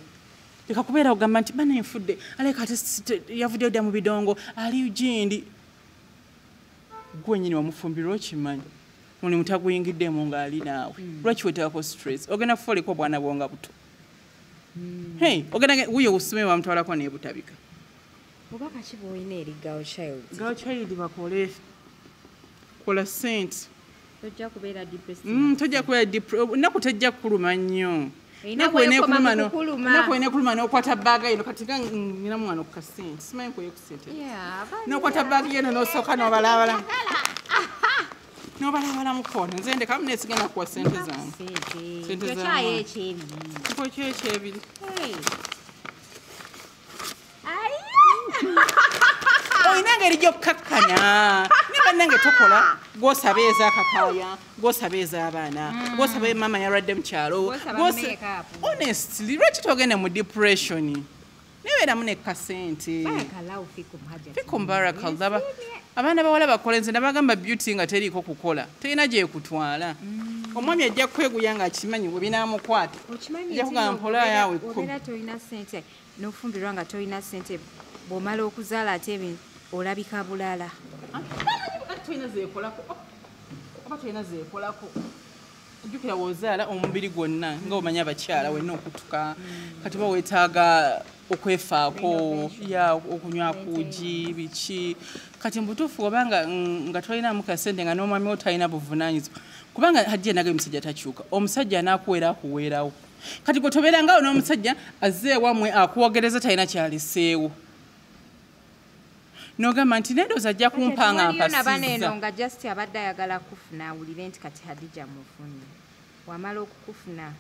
Leka kubeera ogamba nti bana enfudde aleka ate yavuddeyo dda mu bidongo ali gindi. Gwe nnyini wamufumbirwa okimanyi mulimu taguyingiddemu ng'ali naawe. Lwaki weteekako stress? Ogenda kufuuliko obwana bwo nga buto. Hey, ogenda wuyo usome bamutwalako n'ebutabika. Oba kaki bw'olina eri girl child? Girl child bakole kola sente. Tojja kubeera depressed. Tojja kubeera depressed. Ennaku tejja kukuluma nnyo. Erina bw'ekoma mu kukuluma. Ennaku eneekuluma n'okwata baaga eno kati nga nina mwana ku kasente. Simanyi nkuye ku sente. Yeah, N'okwata baaga eno n'osooka n'obalaabala. N'obalaabala mukono. Nze ndeka nesigenda kuwa sente zange. Sente. Sente za Kyokyayo mwana. ekyebiri. Kifo kyo ekyebiri. Hey. Olina engeri gy'okkakkana. Ne bannange tokola gw'osaba ez'akakaaya, gw'osaba ez'abaana, gw'osaba maama yalwadde mu kyalo, Gw'osaba make-up. Honestly, lwaki togenda mu depression? Nebeeramu ne kasente. Barakallahu fikum Hajjati. Fikum barakallah. Abaana bawala bakole nze nabagamba beauty nga teriiko kukola. Terina gy'ekutwala. Omwami ajja kweguya ng'akimanyi bwe binaamukwata. Okimanyi Ajja nti kugamba mpola yaawe ekkumi. obeera tolina ssente n'ofumbirwa nga tolina ssente bw'omala okuzaala ate olabika bulala. Tolina zeekolako. Oba tolina zeekolako. Ojjukira bw'ozaala omubiri gwonna nga omanyi abakyala wenna okutuka. Kati oba weetaaga okwefaako, ya okunywa kuugi, biki. Kati mu butuufu obanga nga tolinaamu kasente nga n'omwami wo talina buvunaanyizibwa. Kubanga Hajji nage omusajja takyuka. Omusajja anaakuweera akuweerawo. Kati gwe tobeera ngaawo n'omusajja azze ewammwe akuwogereza talina kyaleseewo. N'ogamba nti nedooza ajja kumpa nga Waliyo na bano eno mpasizza. nga just abadde ayagala kufuna awulire nti kati Hadija mufunye. Wamala okukufuna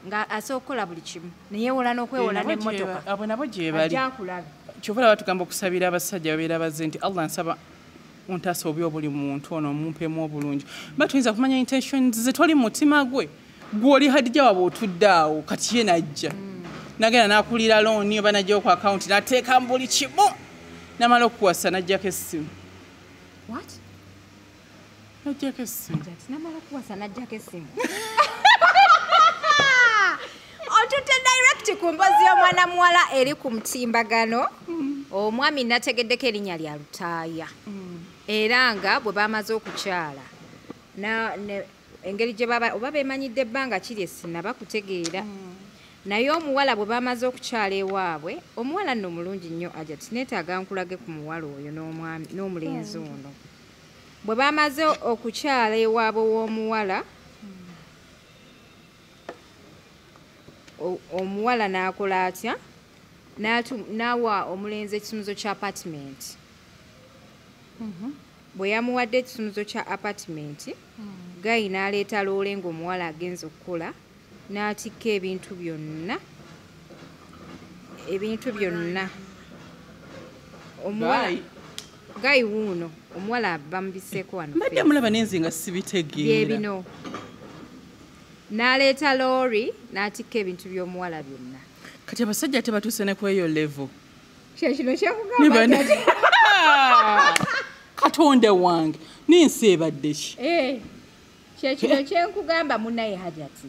nga asobola okukola buli kimu ne yeewola n'okwewola n'emmotoka. Abo nabo gye bali. Ajja akulabe. Kyova olaba tugamba okusabira abasajja babeera bazze nti Allah nsaba ontaasa obubi obuli mu muntu ono omumpemu obulungi. Ba tuyinza kumanya intentions ze toli mu mutima gwe. Gw'oli Hadija waabwe otudde awo kati ye n'ajja. N'agenda n'akulira looni oba n'aggyayo ku akawunti n'ateeka mu buli kimu. N'amala okukuwasa n'aggyako essimu. What? N'aggyako essimu. Hajjati n'amala okuwasa n'aggyako essimu. Otutte direct ku mboozi y'omwana muwala eri ku mutimbagano. Omwami nategeddeko erinnya lya Lutaaya. Era nga bwe bamaze okukyala engeri gye baba oba beemanyidde ebbanga kiri esinnaba kutegeera. Naye omuwala bwe bamaze okukyala ewaabwe, omuwala nno mulungi nnyo Hajjati, neetaaga nkulage ku muwala oyo n'omulenzi ono. Bwe bamaze okukyala ewaabwe w'omuwala, omuwala n'akola atya? N'awa omulenzi ekisumuzo kya apartment. Bwe yamuwadde ekisumuzo kya apartment, Gayi n'aleeta loole ng'omuwala agenze okukola, n'atikka ebintu byonna. Ebintu byonna. Omuwala Gayi. Gayi wuuno, omuwala bamubiseeko wano. Mbadde mulaba n'enze nga sibitegeera. Bye bino. N'aleeta loori n'atikka ebintu by'omuwala byonna. Kati abasajja ate batuuse ne ku eyo level. Kyekino kyekugamba. Katonda wange n'ensi ebadde ki? Kyekino kyenkugamba munnaye Hajati.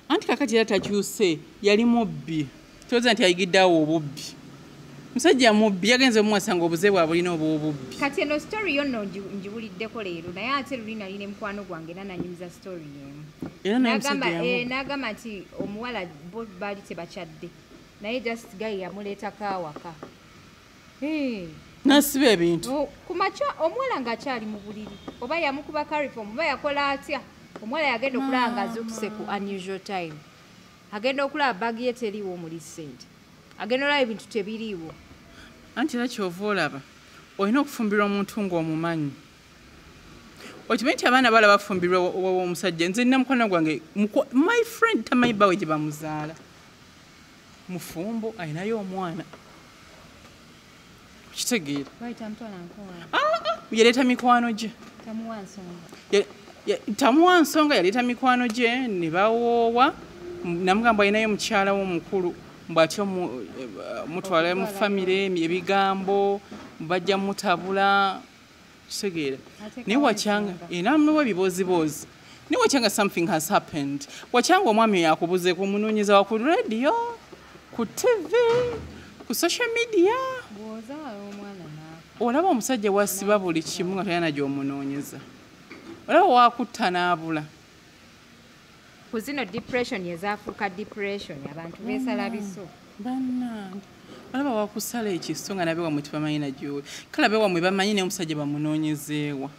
Anti kakati era takyuse, yali mubbi. Towooza nti ayigiddeawo obubbi. Musajja mubbi, yagenze omuwasa ng'obuze bwabwe bulina obw'obubbi. Kati eno story yo nno ngiwuliddeko leero, naye ate luli nali ne mukwano gwange era nanyumiza story emu. Era naye musajja yamubba. N'agamba nti omuwala bo baali tebakyadde, naye just guy yamuleetako awaka. N'asiba ebintu. Ku makya omuwala ng'akyali mu buliri, oba yamukuba cariform, oba yakola atya. Omuwala yagenda okulaba ng'azuukuse ku unusual time. Agenda okulaba baagi ye teriiwo omuli ssente. Agenda olaba ebintu tebiriiwo. Anti era ky'ova olaba, olina okufumbirwa omuntu ng'omumanyi. Okimanyi nti abaana bala bafumbirwa omusajja. Nze nina mukwano gwange, my friend tamanyi bbawe gye bamuzaala. Mufumbo, alinayo omwana. Okitegeera? Yaleeta mikwano gye. Tamuwa nsonga. Tamuwa nsonga, yaleeta mikwano gye ne bawoowa. Namugamba alinayo mukyala we omukulu, mbu atyo mutwala mu famire ebigambo, bajja mutabula. Kitegeera? Naye wakyanga, era muwa ebibooziboozi. Naye wakyanga something has happened. Wakyanga omwami oyo akubuzeeko, omunoonyeza wa ku radio, ku TV, ku social media. Olaba omusajja wasiba buli kimu nga tolina gy'omunoonyeza. Olaba wakutta n'abula. Ku zino depression ezaafuuka depression, abantu beesala biso. Bannange. Olaba wakusala ekiso nga nabe wammwe tebamanyi na gy'oli. Kale abe wammwe bamanyi naye omusajja bamunoonyezeewa.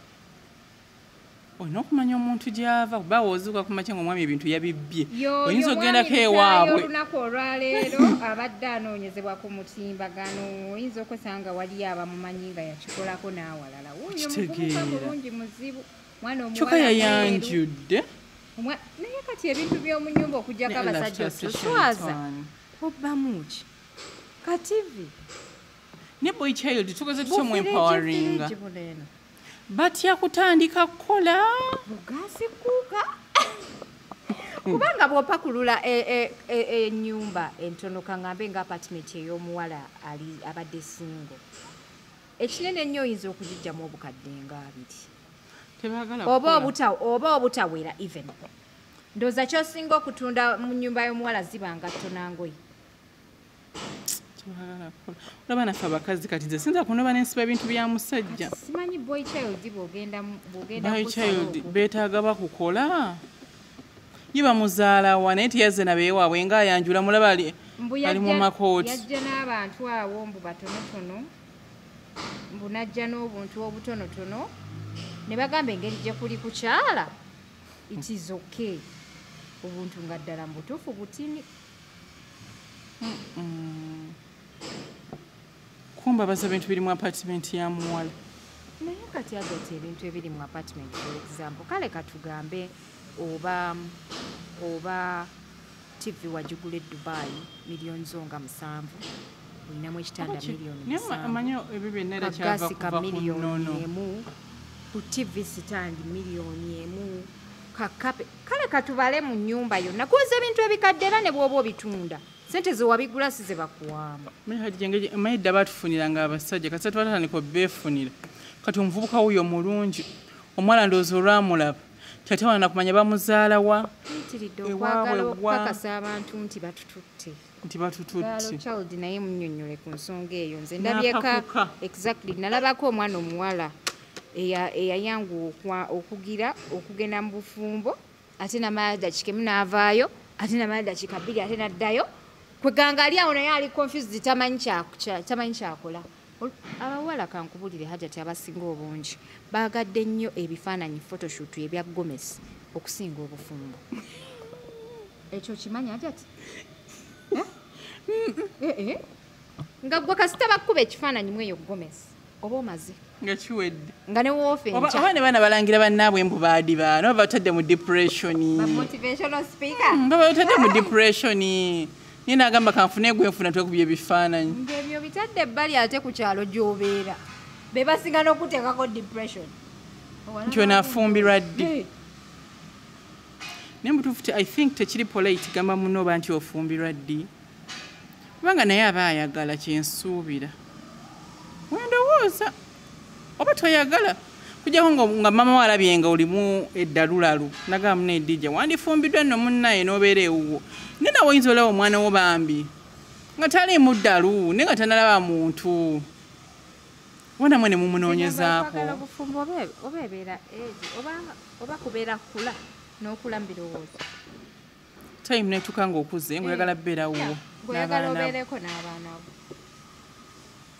Olina okumanya omuntu gy'ava, kuba w'ozuuka ku makya ng'omwami ebintu yabibbye. Oyinza okugendako ewaabwe. Olunaku olwaleero abadde anoonyezebwa ku mutimbagano, oyinza okwesanga waliyo abamumanyi nga yakikolako n'awalala. Oyo muvubuka mulungi muzibu, mwana omuwala Kyokka yayanjudde. Naye kati ebintu by'omu nnyumba okuggyako abasajja otuswaza. Obbamu ki? Kativi. Ne boy child tukoze tutya mu empoweringa? Batya kutandika kukola. Bugasi kuka. Kubanga bw'opakulula ennyumba entono kangambe nga apartment ey'omuwala ali abadde single. Ekinene ennyo oyinza okugiggyamu obukadde nga 2. Tebaagala Oba obutawera even. Ndowooza ky'osinga okutunda mu nnyumba y'omuwala ziba ngatto na ngoye. Olaba naffe abakazi kati nze sinza kunoba n'ensiba ebintu bya musajja. Simanyi boy child bw'ogenda Boy child beetaaga bakukola. Ye bamuzaala wa naye teyazze na beewaabwe ng'ayanjula mulaba ali mu makooti. Yajja n'abantu awo mbu batonotono, mbu n'ajja n'obuntu obutonotono, ne bagamba engeri gye kuli kukyala, it is okay. Obuntu nga ddala mu butuufu butini. Kumbabaza ebintu biri mu apartment ya muwala. Naye kati agati ebintu ebiri mu apartment, for example, kale katugambe oba TV wagigula e Dubai miliyoni zo nga 7, olinamu ekitanda miliyoni 7. Amanyi ebyo byonna era kyava kuva ku nnono. Ku TV stand miliyoni 1, kakape. Kale katubale mu nnyumba yonna kuza ebintu ebikadde era ne bw'oba obitunda. Sente ze wabigula si ze bakuwamba. Manyi dda baatufuniranga abasajja, kati twatandika obbeefunira. Kati omuvubuka wuuyo mulungi, omuwala ndowooza olwamulaba, tatawana kumanya bamuzaala wa. Tuyitiridde okwagala okukakasa abantu nti batututte. Nti batututte. Girl child naye munnyonnyole ku nsonga eyo. Nze ndabyeka exactly nalabako omwana omuwala eyayanguwa okugira okugenda mu bufumbo, ate namala dakiika emu n'avaayo, ate namala dakiika 2 ate n'addayo. Kweganga ali awo naye ali confused tamanyi kyakola. Abawala kankubulire Hajati abasinga obungi baagadde nnyo ebifaananyi photoshoot ebya Gomez okusinga obufumbo. Ekyo kimanyi Hajati? Nga gwe kasita bakuba ekifaananyi mu eyo Gomez oba omaze. Nga kiwedde. Nga ne woofa enkya. Oba ne baana balangira bannaabwe mbu baadiba, nabo batadde mu depression. Ba motivational speaker. Nga batadde mu depression. Nina agamba kanfune gwe nfuna twekubye ebifaananyi. Ng'ebyo bitadde ebbali ate ku kyalo gy'obeera. Be basinga n'okuteekako depression. Nti ono afumbirwa ddi? Naye mu butuufu I think tekiri polite gamba munno oba nti ofumbirwa ddi. Kubanga naye aba ayagala kyensuubira. Wendowooza oba toyagala kujjako nga maama we alabye nga olimu eddalulalu nagamba munne Dija wandifumbiddwa nno munnaye n'obeera ewuwo, naye nawe oyinza olaba omwana wo bambi nga taliimu ddalu naye nga tanalaba muntu oba namwe ne mumunoonyezaako. Obufumbo oba ebeera age oba kubeera kula n'okula mu birowoozo. Time netuuka ng'okuze ng'oyagala bbeera wuwo ng'oyagala obeereko n'abaana bo.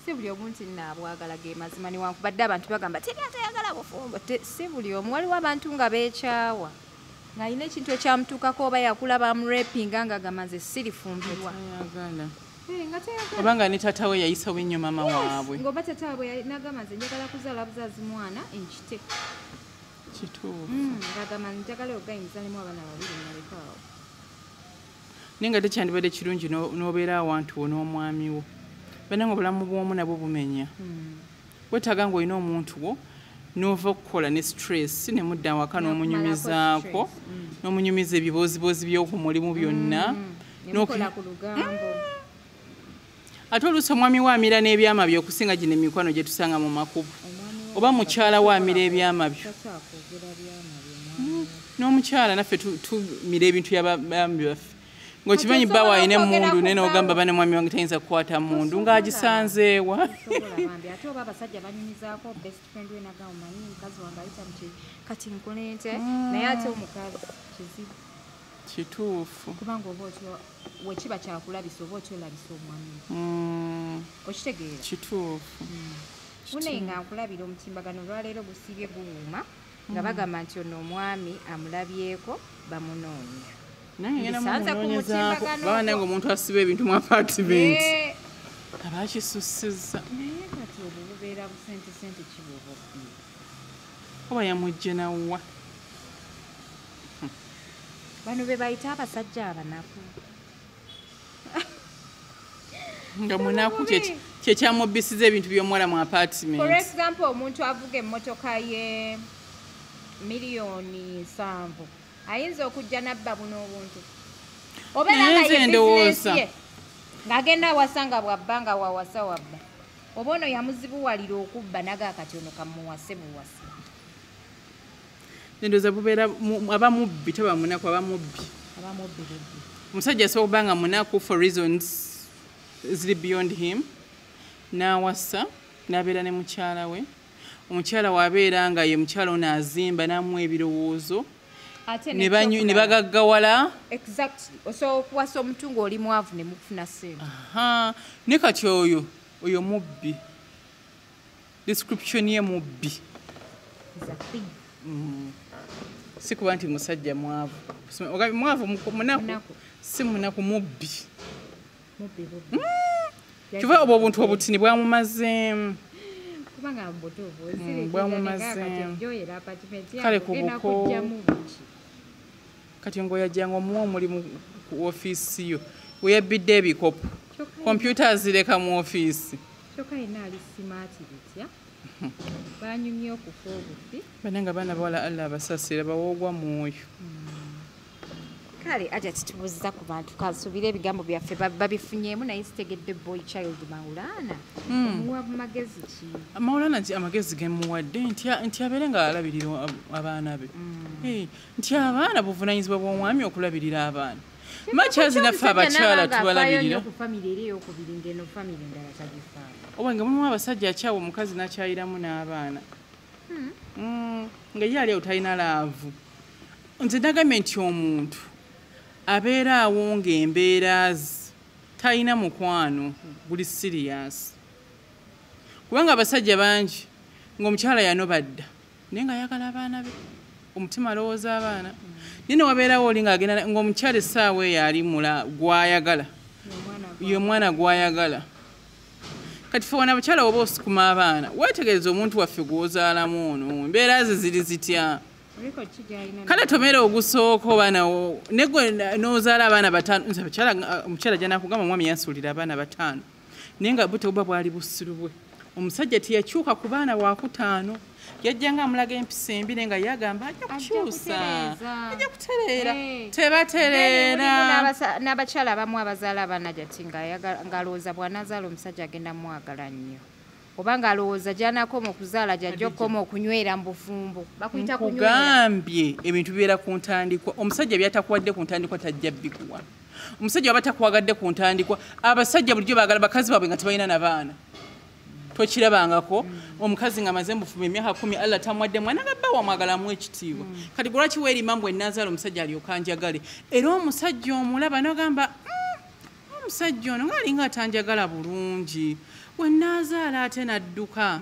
Si buli omu nti nnaabwagala ge mazima, newankubadde abantu bagamba teri atayagala bufumbo, si buli omu. Waliwo abantu nga beekyawa ng'alina ekintu ekyamutuukako oba yakula bamurepinga ng'agamba nze sirifumbirwa. Nga tayagala. Oba nga ne taata we yayisawo ennyo maama waabwe. Ng'oba taata waabwe n'agamba nze njagala kuzaala buzaazi mwana enkite. Kituufu. Ng'agamba njagala ogayi nzaalemu abaana babiri naleka awo. Naye nga tekyandibadde kirungi n'obeera awantu wo n'omwami wo. Bannange obulamu bw'omu nabwo bumenya. Weetaaga ng'olina omuntu wo n'ova okukola ne stress ne mudda awaka n'omunyumizaako, n'omunyumiza ebibooziboozi by'oku mulimu byonna. Ne mukola ku lugambo. Ate oluusi omwami we amira n'ebyama bye okusinga gino emikwano gye tusanga mu makubo. Oba mukyala we amira ebyama bye. N'omukyala naffe tumira ebintu by'abaami baffe. Ng'okimanyi bba alina emmundu naye n'ogamba bane mwami wange tayinza kukwata mmundu ng'agisanzeewa. Ate oba abasajja banyumizaako best friend we nagamba omanyi mukazi wange ayita mu kati nkole ntya, naye ate omukazi kizibu. Kituufu. Kubanga oba otyo wekiba kyakulabisa oba otyolabisa omwami. Okitegeera? Kituufu. Munaye nga nkulabira omutimbagano olwaleero gusiibye guwuuma nga bagamba nti ono omwami amulabyeko bamunoonya. Nange ngenda mumunoonyezaako baba nange omuntu asiba ebintu mu apartment aba akisussizza. Naye kati obwo bubeera busente sente kiba obubbi. Oba yamugye nawwa. Bano be bayita abasajja abanaku. Nga munaku kye kyamubbisiza ebintu by'omuwala mu apartment. For example, omuntu avuga emmotoka ye 7 million ayinza okujja n'abba buno obuntu. Oba Naye nga nze ye ndowooza. bizinesi ye ng'agenda awasa nga bw'abba nga wawasa wabba. Oba ono yamuzibuwalira okubba naga kati ono kamuwase buwase. Ndowooza bubeera aba mubbi taba munaku aba mubbi. Aba mubbi bubbi. Omusajja asobola okuba nga munaku for reasons ziri beyond him n'awasa n'abeera ne mukyala we. Omukyala w'abeera nga ye mukyala ono azimba n'amuwa ebirowoozo Ate ne bagaggawala. Exactly. Osobola okuwasa omuntu ng'oli mwavu ne mufuna ssente. Aha, ne kati oyo mubbi. Description ye mubbi. Is a thief. Si kuba nti musajja mwavu. Ogambye mwavu munaku. Munaku. Si munaku mubbi. Mubbi bubbi. Kyova obwo obuntu obutini bwamumazeemu. Kubanga mbutuufu Bwamumazeemu. Joyera apartment Kale yange ku ogenda buko. kujjamu buki. Kati ng'oyajjanga omuwa omulimu ku ofiisi yo we yabbidde ebikopo. Kompyuta azireka mu ofiisi. Kyokka yenna ali smart bitya. Banyumye okufa obufi. Bannange abaana bawala Allah abasaasire bawoogwa mwoyo. Kale aja titubuuziza ku bantu kansuubire ebigambo byaffe babifunyeemu naye sitegedde boy child Maulana. Omuwa magezi ki? Maulana nti amagezi gemuwadde nti abeere nga alabirira abaana be. Nti abaana buvunaanyizibwa bw'omwami okulabirira abaana. Makyazi naffe abakyala tubalabirira. Ku famire eri eyokubiri ng'eno famire endala tagifaayo. Oba nga mulimu abasajja akyawa omukazi n'akyayiramu n'abaana. Nga ye ali awo talina love. Nze nagambye nti omuntu abeera awo ng'embeera ze talina mukwano guli serious. Kubanga abasajja bangi ng'omukyala yanoba dda naye ng'ayagala abaana be, omutima alowooza abaana. Naye ne wabeerawo oli ng'agenda ng'omukyala essaawa eyo ali mula gw'ayagala, ye omwana gw'ayagala. Kati ffe wano abakyala oba osukuma abaana, weetegereze omuntu waffe gw'ozaalamu ono, embeera ze ziri zitya? Kale tomera ogusooka oba nawo ne gwe n'ozaala abaana bataano. Nze omukyala ajja n'akugamba omwami yansuulira abaana bataano naye nga bo tebuba bwali busiru bwe. Omusajja teyakyuka ku baana wakutaano, yajjanga amulaga empisa embi naye nga yagamba ajja kukyusa, ajja kutereera. Tebatereera. N'abakyala abamu abazaala abaana jati ng'alowooza bw'anaazaala omusajja agenda mwagala nnyo, oba ng'alowooza gy'anaakoma okuzaala gy'ajja okukoma okunywera mu bufumbo. Bakuyita kunywera. Nkugambye ebintu bibeera ku ntandikwa. Omusajja by'atakuwadde ku ntandikwa tajja bikuwa. Omusajja waba takuwagadde ku ntandikwa, abasajja bulijjo baagala bakazi baabwe nga tebalina na baana. Tokirabangako omukazi nga amaze mubufumbo emyaka 10 Allah tamuwadde mwana nga bba wamwagalamu ekitiibwa. Kati lwaki weerima mbu ennazaala omusajja alyoke anjagale? Era omusajja omulaba n'ogamba omusajja ono ng'alinga atanjagala bulungi, we nnaazaala ate n'adduka,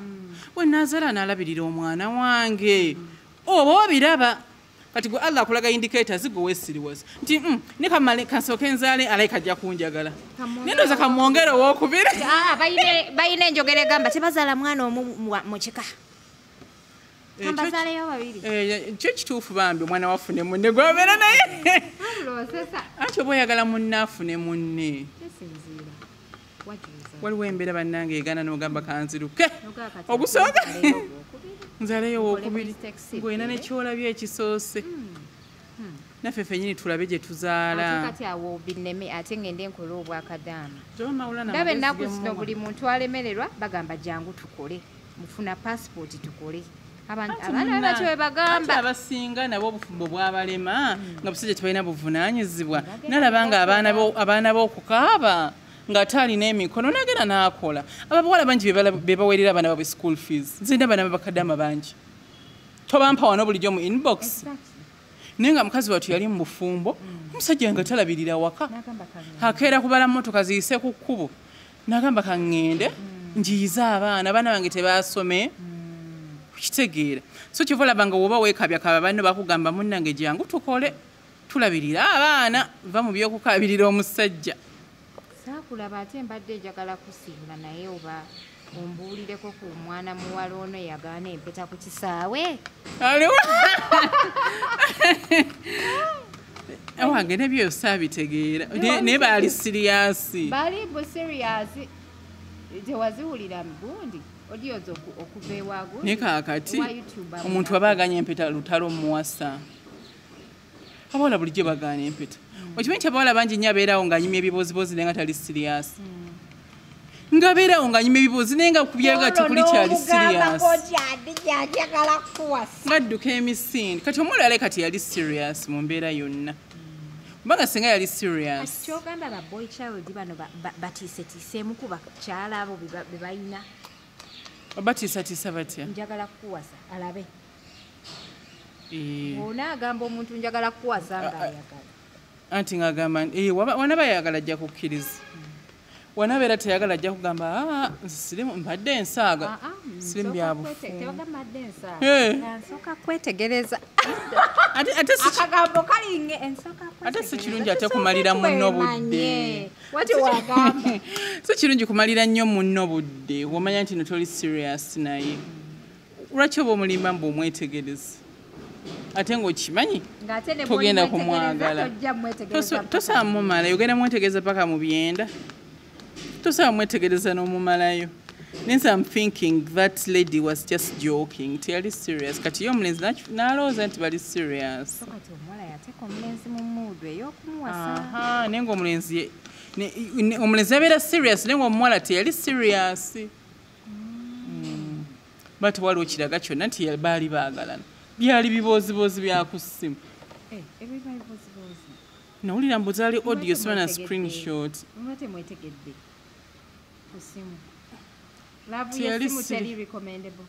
we nnaazaala n'alabirira omwana wange, oba obiraba. Kati gwe Allah akulaga indicators gwe weesiriwaza nti ne kamale kansooke nzaale alayika ajja kunjagala, nendowooza kamwongere owookubiri. Balina enjogera egamba tebazaala mwana omu mu kika, kambazaaleyo babiri. Kyo kituufu bambi, omwana wafune munne gwabeera naye. Anti oba oyagala munne afune munne. Waliwo embeera bannange egaana n'ogamba kanziruke ogusooka nzaleyo owookubiri, ng'olina nekyolabye ekisoose. Naffe ffennyini tulabe gye tuzaala. Ate kati awo binneme, ate ngende nkole obwakadaama. Ndaba ennaku zino buli muntu alemererwa bagamba jangu tukole, mufuna passport tukole. Abaana batyo bwe bagamba. Abasinga nabo obufumbo bwabalema nga busajja tebalina buvunaanyizibwa. Nalaba nga abaana b'okukaaba ng'ate alina emikono n'agenda n'akola. Abawala bangi be baweerera abaana baabwe school fees. Nze ndaba n'abakadaama bangi. Tobampa wano bulijjo mu inbox. Naye nga mukazi wattu yali mu bufumbo, omusajja nga talabirira waka. Akeera kubala mmotoka ziyise ku kkubo. N'agamba kaŋŋende njiyize abaana, abaana bange tebaasome. Kitegeera. So kyova olaba nga woba weekabya kaba banno bakugamba munnange jangu tukole, tulabirira abaana, va mu by'okukaabirira omusajja. Saakulaba ate mbadde njagala kusiibula naye oba ombuulireko ku mwana muwala ono yagaana empeta ku kisaawe. Aliwo. Owange nebyo saabitegeera. Naye baali serious. Baali bu serious. Tewaziwulira gundi. Odiozo okuva ewa gundi. Naye kaakati omuntu aba aganye empeta lutalo muwasa. Abawala bulijjo bagaana empeta. Okimanyi nti abawala bangi nnyo abeerawo ng'anyumya ebibooziboozi naye nga tali serious. Ng'abeerawo ng'anyumya ebiboozi naye nga ku byaga tekuli kyali serious. Ng'adduka emisinde. Kati omuwala alabika teyali serious mu mbeera yonna. Kubanga singa yali serious. Kati ky'ogamba ba boy child bano batiisetiiseemu ku bakyala abo be balina. Batiisatiisa batya? Njagala kukuwasa alabe. Onaagamba omuntu njagala kukuwasa ng'ayagala. Anti ng'agamba wanaba ayagala ajja kukkiriza. Wanabeera teyagala ajja kugamba sirimu mbadde ensaaga, sirimu byabufu. Tebagamba mbadde ensaaga. Nsooka kwetegereza. Akagambo kalinge ensooka kwetegereza. Ate si kirungi ate kumalira munno budde. Wati wagamba. Si kirungi kumalira nnyo munno budde. Womanya nti no toli serious naye. Lwaki oba omulimba mbu omwetegereza? Ate ng'okimanyi togenda kumwagala. Tosobola mumalayo, ogenda mwetegereza paka mu byenda. Tosobola mwetegereza n'omumalayo. Nze I'm thinking that lady was just joking. Teyali serious. Kati ye omulenzi n'alowooza nti bali serious. Kati omuwala yateeka omulenzi mu muudu ey'okumuwasa. Naye ng'omulenzi omulenzi abeera serious naye ng'omuwala teyali serious. But waliwo kiraga kyonna nti baali baagalana. Byali bibooziboozi bya ku ssimu. Nawulira mbu zaali audio siba na screenshot. Muba temwetegedde ku ssimu. Love y'essimu teri recommendable.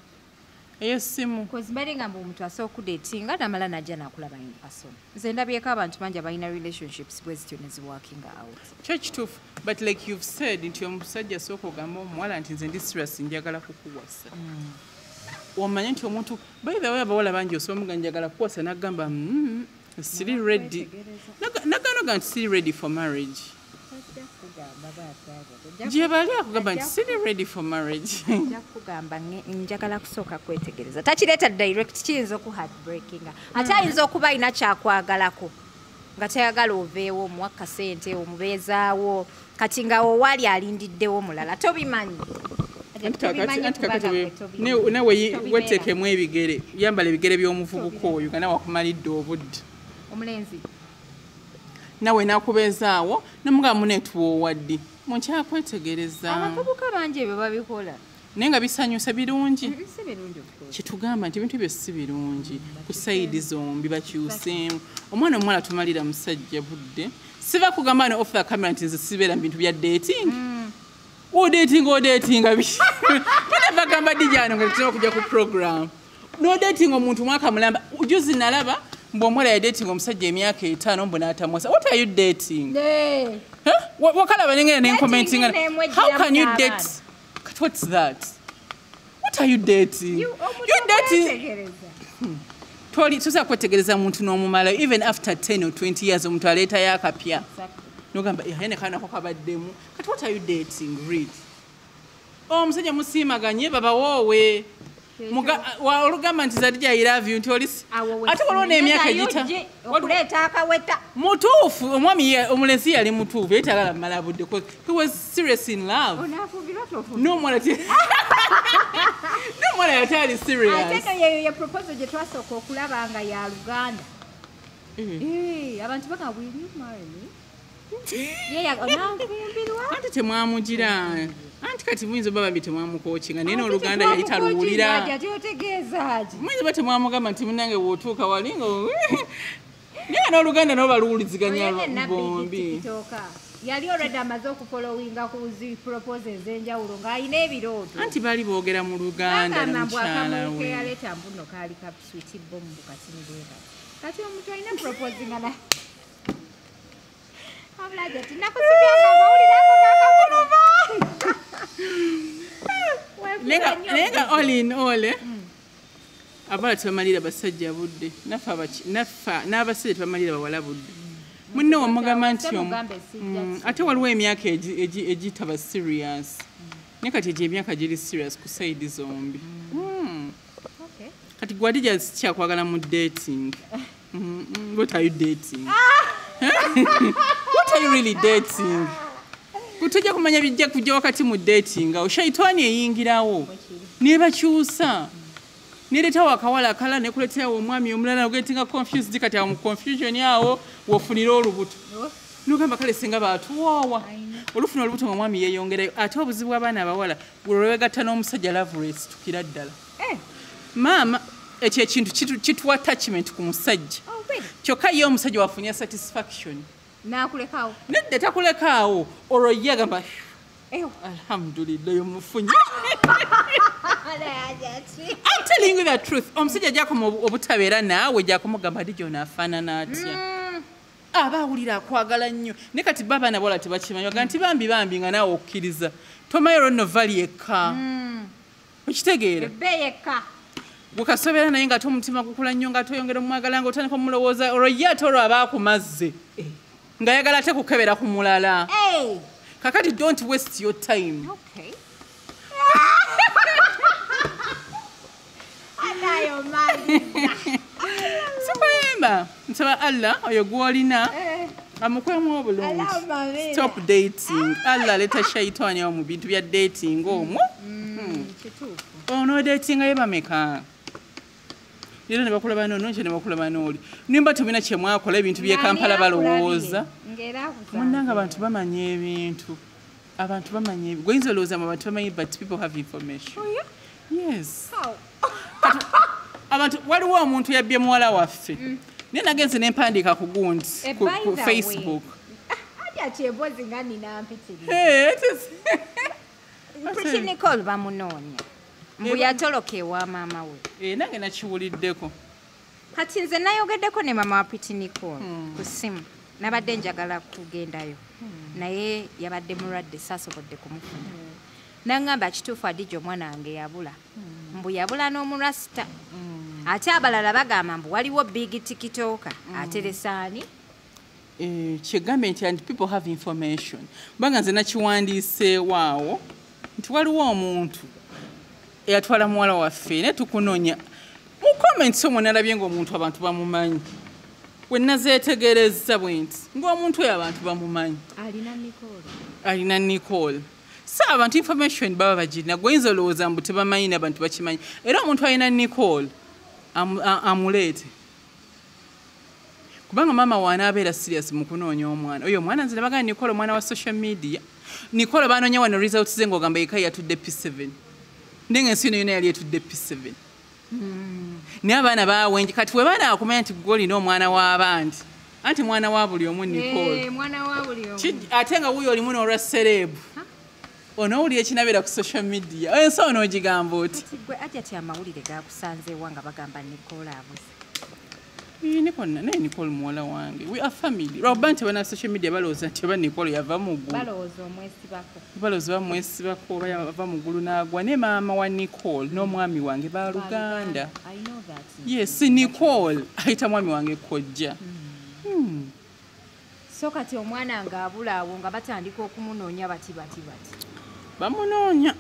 Ey'essimu. Because mbadde nga mbu omuntu asobola okudeetinga n'amala n'ajja n'akulaba in person. Nze ndabyeko abantu bangi abalina relationships bwe zityo ne ziworkinga out. Kyo kituufu, but like you've said nti omusajja asooka ogamba omuwala nti nze ndi serious njagala kukuwasa. Omanye nti omuntu, by the way abawala bangi osobola omugamba njagala kukuwasa n'agamba siri ready. Nagamba nti siri ready for marriage. Gye bali akugamba nti siri ready for marriage. Nja kugamba njagala kusooka kwetegereza. Takireeta direct, kiyinza oku heartbreakinga. Ate ayinza okuba alina kyakwagalako nga tayagala oveewo omuwa kasente omubeezaawo kati nga owaali alindiddewo mulala tobimanyi. Nawe weteekemu ebigere, yambala ebigere by'omuvubuka oyo nga nawe akumalidde obudde. Omulenzi nawe nakubeezaawo namugamba muneetuwoowa ddi mukyakwetegereza. Abavubuka bangi ebyo babikola. Naye nga bisanyusa birungi. Si birungi of course. Kitugamba nti ebintu ebyo si birungi ku side zombi, bakyuseemu. Omwana omuwala tumalira musajja budde. Siva kugamba no off the camera nti nze sibeera mu bintu bya dating. Odating odatinga biki? Bagamba dijano nga tulina okujja ku program. No dating omuntu mwaka mulamba. Juzi nalaba mbu omuwala ya dating omusajja emyaka 5 mbu n'atamwasa. What are you dating? Huh? Wakalaba nengenda ne commenting. How can you date? What's that? What are you dating? You dating. Toli tusa kwetegereza muntu n'omumala even after 10 or 20 years omuntu aleeta yakapya. Nogamba ihene kana ko kabaddemu. Kati what are you dating really? Omusajja musiimaganye baba woowe. Olugamba nti Zadija I love you nti oli ate waliwo n'emyaka egita okuleeta akaweta. Mutuufu omwami omulenzi yali mutuufu yali tayagala mmala budde because he was serious in love. N'omuwala n'omuwala yali tali serious. Ate no yeyo ye proposal gye twasooka okulaba nga ya Luganda. Abantu bagamba will you marry me? Ye onanfumbirwa. Anti temwamugira. Anti kati muyinza oba bambi temwamukoochinga naye n'Oluganda yali taluwulira. Muyinza oba temwamugamba nti munnange bw'otuuka wali nga naye n'Oluganda nabo baluwuliziganya bombi. Yali already amaze okufollowinga ku zi proposal ez'enjawulo ng'alina ebirooto. Anti baali boogera mu Luganda ne mukyala we. Yaleeta mbu nno kaali ka sweet bomb katini bwe kati. Kati omuntu alina proposinga na Abulaja tinakusibyanga amawulire ago gakakuluma. Nenga all in all, abawala tebamalira basajja budde, n'abasajja tebamalira bawala budde. Munno wamugamba nti ate waliwo emyaka egitaba serious. Naye kati egyo emyaka giri serious ku side zombi. Kati gwe Adija sikyakwagala mu dating. What are you dating? What are you really dating? Kutujja kumanya bijja kujja wakati mu dating awo shaitani eyingirawo nebakyusa nereetawo akawala akalala nekuleeterawo omwami omulala ogetinga confused kati awo mu confusion awo wofunira olubuto nogamba kale singa baatuwoowa olufuna olubuto ng'omwami yeeyongerayo. Ate obuzibu bw'abaana abawala bwe lwegatta n'omusajja love rates tukira ddala. Maama ekyo ekintu kituwa attachment ku musajja kyokka ye omusajja wafunye satisfaction nakulekaawo nedda takulekaawo olwo ye agamba alhamdulillah yomufunye. I'm telling you the truth. Omusajja gyakoma obutabeera naawe gyakumugamba Adija ono afaanana atya aba awulira akwagala nnyo. Naye kati bo abaana bawala tebakimanyi bagamba nti bambi bambi nga naawe okkiriza tomanyi olwo nno vali yekka okitegeera gwekasobeera naye nga ate omutima gukula nnyo nga toyongera omwagala nga otandika omulowooza olwo ye ate olwo aba akumazze ng'ayagala ate kukebera ku mulala. Kakati don't waste your time. Okay. Sikuyimba nsaba Allah oyo gw'olina amukwemu obulungi. Stop dating. Allah aleeta shaitaani awo mu bintu bya dating omwo. Ono datinga ye bameka leero ne bakulaba n'ono nkya ne bakulaba n'oli. Nimba temulina kye mwakola ebintu by'e Kampala balowooza. Munnange abantu bamanya ebintu. Abantu bamanya ebintu. Gwe oyinza olowooza mu abantu bamanyi but people have information. Yes. Abantu waliwo omuntu yabbye muwala waffe. Naye nagenze ne mpandiika ku gundi ku Facebook. Pretty Nicole bamunoonya. Mbu yatoloka ewa maama we. Nange nakiwuliddeko. Kati nze nayogeddeko ne maama wa Pretty Nicole ku ssimu. Nabadde njagala kugendayo. Naye yabadde mulwadde saasobodde kumufuna. Nangamba kituufu Adija omwana wange yabula. Mbu yabula n'omurasita. Ate abalala bagamba mbu waliwo big tikitoka ateresaani. Kyegambe nti and people have information. Kubanga nze nakiwandiiseewaawo nti waliwo omuntu eyatwala muwala waffe naye tukunoonya. Mu comments omwo nalabye ng'omuntu abantu bamumanyi. We nazeetegereza bwe nti ng'omuntu oyo abantu bamumanyi. Alina Nicole. Alina Nicole. So abantu information baba bagirina. Gwoyinza olowooza mbu tebamanyi, n'abantu bakimanyi. Era omuntu alina Nicole amuleete, kubanga maama waanaabeera serious mu kunoonya omwana oyo. Omwana nze nabagaa Nicole omwana wa social media. Nicole banoonya wano results ze ng'ogamba yeka yatudde P7, naye nga ensi yona yona yali etudde P7. Naye abaana bawenje. Kati we baana akumanya nti gwe olina omwana w'abandi, anti mwana wa buli omu Nicole. Eh, mwana wa buli omu. Ate nga wuyo olimu n'olwa celeb, onoowulira ekinabeera ku social media, ensi onoogigamba oti? Kati gwe ajja ti amawulire gakusanzeewa nga bagamba Nicole abuze? "Ii, Nicole naye Nicole muwala wange, we are family." Lwakuba nti abana social media balowooza nti oba Nicole yava mu ggulu. Balowooza omwesibako. Balowooza bamwesibako oba yava mu ggulu n'agwa. Ne maama wa Nicole n'omwami wange baluganda. I know that. Yes, Nicole ayita mwami wange kojja. So kati omwana ng'abula awo, nga batandika okumunoonya bati bati bati. Bamunoonya,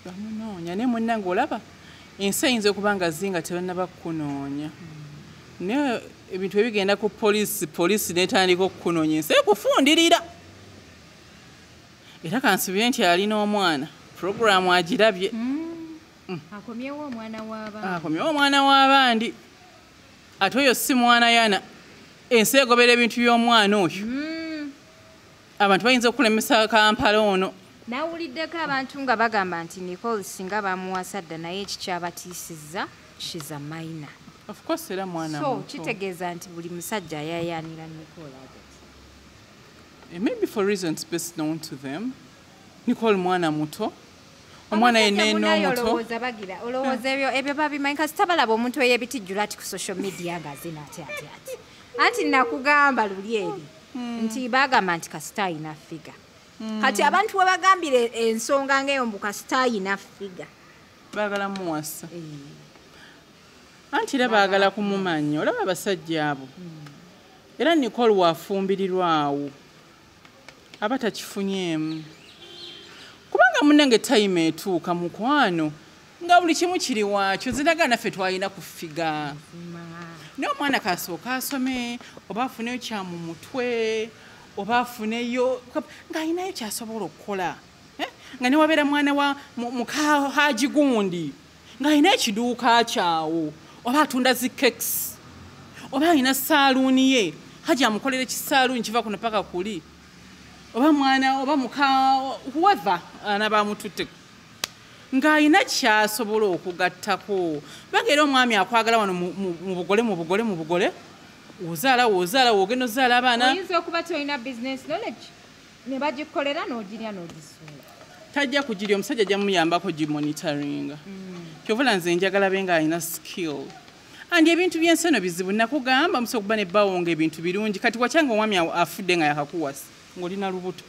bamunoonya, naye munnange olaba ensi eyinza okuba nga zinga tebannaba kukunoonya, naye ebintu ebigenda ku poliisi, poliisi netandika okukunoonya, ensi ekufundirira. Era kansubire nti alina omwana puroguramu agirabye. Akomyewo omwana w'abaana. Akomyewo omwana w'abandi. Ate oyo si mwana yana, ensi egobera ebintu by'omwana oyo. Abantu bayinza okulemesa Kampala ono. Nawuliddeko abantu nga bagamba nti Nicole singa bamuwasa dda, naye ekikyabatiisizza, she's a minor. Of course, era mwana So muto. kitegeeza nti buli musajja ayayaanira Nicole Ajat. It may be for reasons best known to them. Nicole mwana muto, omwana Abasajja yenna munaye omuto. Olowooza bagira olowooza ebyo babimanyi? Kasita balaba omuntu ey'ebitijjulo ati ku social media ng'azina ati ati ati, anti nakugamba luli eri nti bagamba nti kasita ayina figure. Kati abantu we bagambira ensonga ng'eyo mbu kasita ayina figure, Baagala muwasa, anti era baagala kumumanya. Olaba abasajja abo, era Nicole wafumbirirwa awo aba takifunyeemu, kubanga munnange time etuuka, mukwano, nga buli kimu kiri waakyo. Nze naffe twalina ku figure, naye omwana kasooka asome oba afuneyo kyamu mutwe oba afuneyo ng'alinayo kyasobola okukola. Eh? Nga newabeera mwana wa muka Haji gundi ng'alina ekiduuka kyawo, oba atunda zi cakes, oba alina saaluuni ye, Haji amukolera ekisaaluuni kiva kuno paka kuli, oba mwana oba muka whoever anaba amututte ng'alina kyasobola okugattako. Banga era omwami akwagala wano mu bugole, mu bugole, mu bugole, ozaala, wozaala, wogenda ozaala abaana. Oyinza okuba tolina business knowledge ne bagikolera n'ogirya n'ogisuula. Tajja kugirya, omusajja ajja muyambako gimonitoringa. Kyovula nze njagala be ng'alina skill. Andi ebintu by'ensi eno bizibu. Nakugamba musobola okuba nebbawo nga ebintu birungi, kati wakyanga omwami afudde nga yakakuwasa ng'olina lubuto.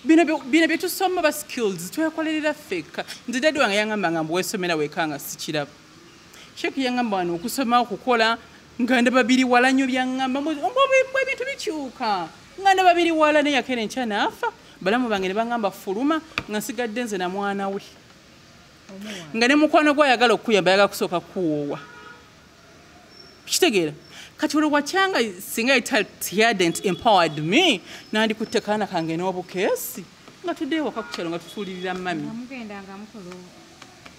Bino bye tusoma ba skills twekolerera ffekka. Nze daddy wange yaŋŋamba nga mbu weesomera weka, nga sikiraba. Sheeki yaŋŋamba wano okusoma okukola nga ndaba biri wala nnyo. Byaŋŋamba mbu ebintu bikyuka, nga ndaba biri wala. Naye yakeera enkya n'afa, balamu bange ne baŋŋamba fuluma, nga nsigadde nze na mwana we, nga ne mukwano gwe ayagala okukuyamba ayagala kusooka kuwoowa. Kitegeera kati olwo wakyanga singa he hadn't empowered me, nandikutte kaana kange n'obukeesi nga tuddeyo waka ku kyalo, nga tutuulirira mami. Nga mugenda nga mukola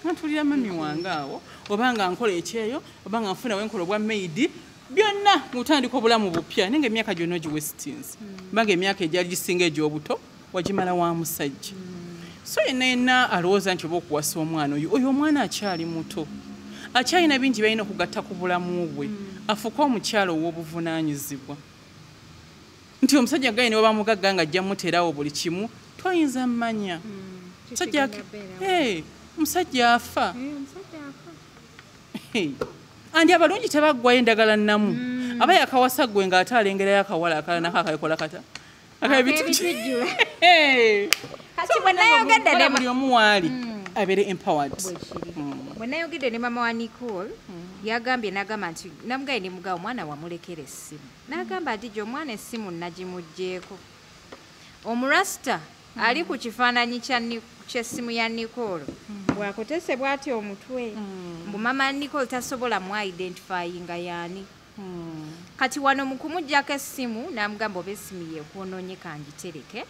Nga ntuulira mami wange awo, oba nga nkola ekyeyo, oba nga nfuna wenkola obwa maid, byonna ng'otandika obulamu bupya. Naye nga emyaka gyonna ogiwastinze, kubanga emyaka egyali gisinga egy'obuto wagimala wa musajja. So yenna yenna alowooza nti oba okuwasa omwana oyo, oyo omwana akyali muto, akyalina bingi byalina okugatta ku bulamu bwe, afuuke omukyalo ow'obuvunaanyizibwa. Nti omusajja gaye ne waba mugagga nga ajja muteerawo buli kimu, toyinza mmanya. Musajja Hey, omusajja afa. Omusajja afa. Hey. Andi abalungi tebaggwayo endagala nnamu. Aba yakawasa ggwe ng'ate alengerayo akawala akalala nako akakola kata. Ak'ebitijjula. Hey. Kati bwe nayogedde ne buli omu waali abeere empowered. Bwekiri. Bwe nayogedde ne mama wa Nicole, yagambye n'agamba nti namugaye ne mugawo omwana wamulekera essimu, n'agamba nti gye omwana essimu nagimuggyeko. Omurasita ali ku kifaananyi ky'essimu ya Nicole bw'akotese bw'ati omutwe, mbu mama Nicole tasobola mu identifyinga yaani. Kati wano mu kumuggyako essimu n'amugamba oba essimu yeekwonoonye kangitereke,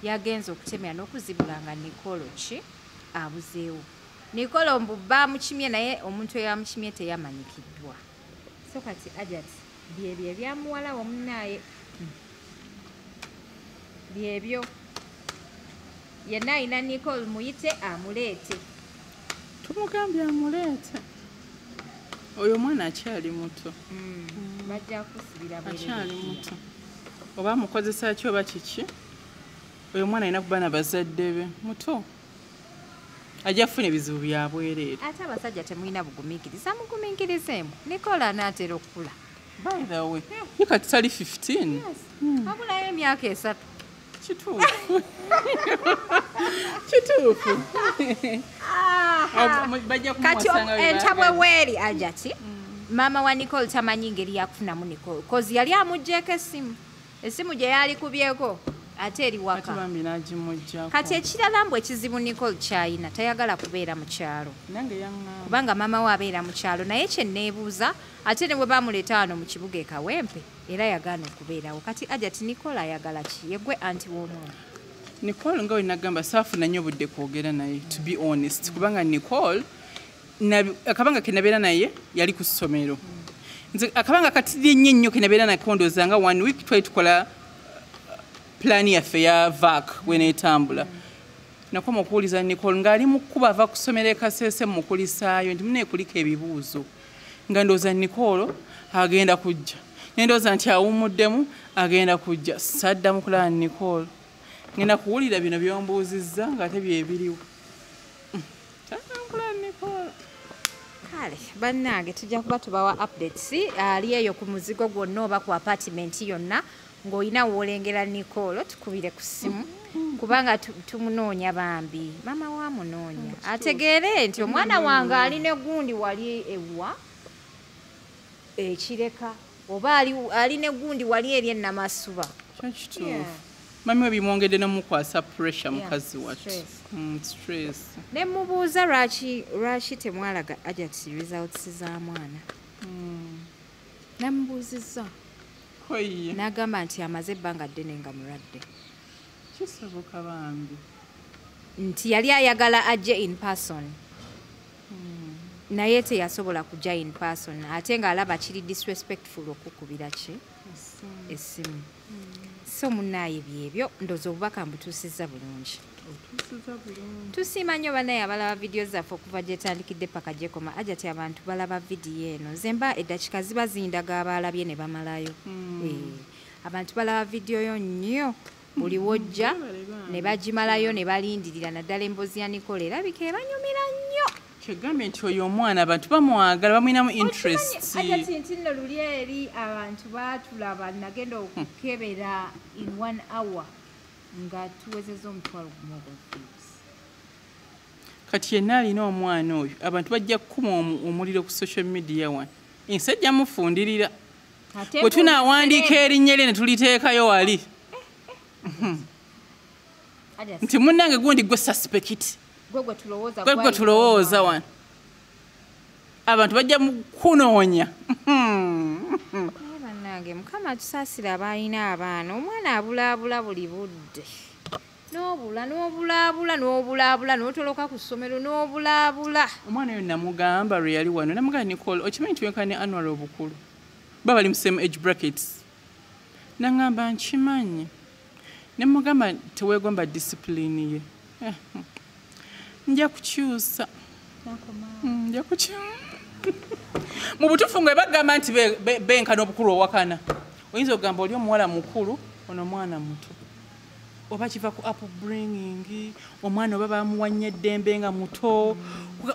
yagenze okutemera n'okuzibula nga Nicole ki abuzeewo. Nicole mbu baamukimye naye omuntu eyamukimye teyamanyikiddwa. So kati Hajat byebyo ebyamuwala wo munnaaye, byebyo. Yenna alina Nicole muyite amuleete. Tumugambye amuleete. Oyo omwana akyali muto. Bajja kusibira bwerere. Akyali muto. Oba amukozesa ki oba kiki? Oyo omwana alina kuba na bazadde be. Muto. Ajja kufuna ebizibu bya bwereere. Ate abasajja temulina bugumiikiriza, mugumiikirizeemu. Nicole anaatera okukula. By the way, ye kati tali 15. Yes. Abulayo emyaka 3. Kituufu. Kituufu. Kati entabwe weeri Hajati, maama wa Nicole tamanyi ngeri yakufunamu Nicole. Kozi yali amuggyeko essimu. Essimu gye yali kubyeko ate eri waka. Kati ekirala mbu ekizibu Nicole ky'alina tayagala kubeera mu kyalo. Kubanga maama we abeera mu kyalo naye kye neebuuza ate ne bwe bamuleeta wano mu kibuga e Kawempe era yagaana okubeerawo. Kati Hajati Nicole ayagala ki? Ye gwe anti w'omwana. Nicole nga we nagamba saafuna nnyo budde kwogera naye, to be honest, kubanga Nicole akabanga ke nabeera naye yali ku ssomero. Nze akabanga katiri nnyo nnyo ke nabeera nako ndowooza nga 1 week twali tukola plani yaffe ya VAC weneetambula. Nakoma okuwuliza Nicole ng'ali mu kkubo ava ku ssomero e Kasese mukulisaayo nti munne kuliko ebibuuzo. Nga ndowooza Nicole agenda kujja. Ne ndowooza nti awummuddemu agenda kujja. Saddamu kulaba Nicole. Ngenda kuwulira bino by'ombuuzizza ng'ate bye biriwo. Saddamu Nicole. Kale bannange tujja kuba tubawa updates ali eyo ku muzigo gwonna oba ku apartment yonna ng'olina w'olengera Nicole tukubire ku ssimu kubanga tumunoonya bambi. Maama wa munoonya ategeere nti omwana wange ali ne gundi wali ewa ekireka oba ali ne gundi wali eri ennamasuba. Kituufu. Mami we bimwongedde n'omukwasa pressure mukazi wattu. Stress. Ne mubuuza lwaki temwalaga Hajati results za mwana. Namubuuzizza. N'agamba nti amaze ebbanga ddene nga mulwadde. Kisoboka bambi. Nti yali ayagala ajje in person. Naye teyasobola kujja in person ate ng'alaba kiri disrespectful okukubira ki essimu. So munnaye byebyo ndowooza obubaka mbutuusizza bulungi. Tusiima nnyo bannaye abalaba vidiyo zaffe okuva gyetandikidde paka gyekoma. Hajati abantu balaba vidiyo eno. Nze mba eddakiika ziba zindaga abaalabye ne bamalayo. Abantu balaba vidiyo yo nnyo buli wojja ne bagimalayo ne balindirira naddala emboozi ya Nicole erabika ebanyumira nnyo. Kyegambye nti oyo omwana abantu bamwagala bamulinamu interest. Hajati nti nno luli eri abantu baatulaba nagenda okukebera in 1 hour nga tuwezezza 10,000 ogwa views. Kati yenna alina omwana oyo abantu bajja kukuma omuliro ku social media wano. Ensi ejja mufundirira. Bwe tunaawandiika erinnya lye ne tuliteekayo wali. Nti munnange gundi gwe suspect. Gwe tulowooza Gwe tulowooza wano. Abantu bajja kunoonya. Bannange Mukama atusaasire abalina abaana. Omwana abulaabula buli budde. N'obula n'obulaabula n'obulaabula n'otoloka ku ssomero n'obulaabula. Omwana oyo namugamba lwe yali wano namugamba Nicole okimanyi nti wenkana ne Anwar obukulu. Baba bali mu same age brackets. Nangamba nkimanyi. Ne mugamba teweegomba discipline ye. Nja kukyusa. Nja kukyusa. Mu butuufu nga bagamba nti benkana obukulu owakana. Oyinza okugamba oli omuwala mukulu ono mwana muto. Oba kiva ku upbringing, omwana oba bamuwa nnyo eddembe nga muto.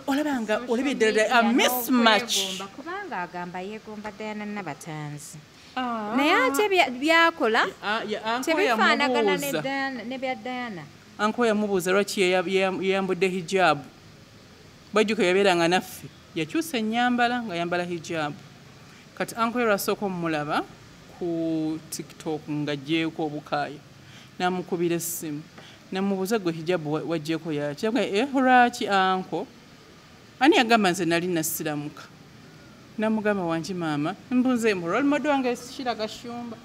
Olaba nga olabye ddala a mismatch. Kubanga agamba yeegomba Diana Nabatanzi. Naye ate byakola tebifaanagana ne bya Diana. Anko yamubuuza lwaki yeyambudde hijab. Bajjuka yabeeranga naffe yakyusa ennyambala nga yambala hijab. Kati anko lwasooka omulaba ku TikTok ng'aggyeeko obukaaya. Namukubira essimu namubuuza gwe hijab waggyeeko yaki? Lwaki anko? Ani yagamba nze nali nasiramuka? Namugamba, "Wangi maama?" Mbuze mu role model wange Sheila Gashumba.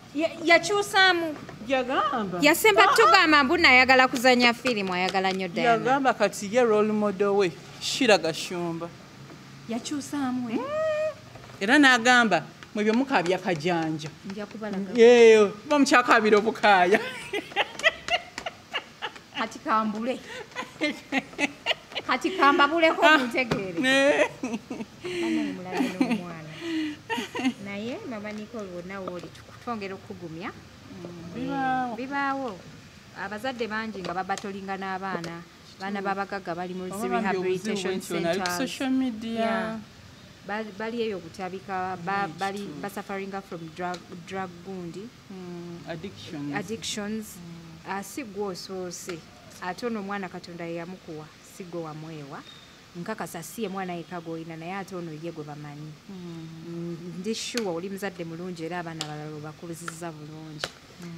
Yakyusaamu. Yagamba. Yasemba tugamba mbu nayagala kuzanya firimu, ayagala nnyo Diana. Yagamba kati ye role model we Sheila Gashumba. Yakyusaamu, eh? Era n'agamba, "Mwebyo mukaabya kajanja." Nja kubalaga. Yeeyo ba mukyakaabira obukaaya. Kati kambule, kati kambabuleko muntegeere. Banaye, mulabe n'omwana. Naye mama Nicole, wonna wooli twongera okukugumya. Bibaawo. Bibaawo, abazadde bangi nga babatolinga n'abaana, baana babagagga bali mu zi rehabilitation ali ku centers. Social media. Yeah. Bali eyo butabika, bali basufferinga from drug gundi. Addictions. Addictions. Si gwe osoose, ate ono omwana Katonda ye yamukuwa, si gwe wamwewa. Nkakasa si ye mwana yekka gw'olina, naye ate ono ye gwe bamanyi. Ndi sure oli muzadde mulungi era abaana balala obakulizizza bulungi,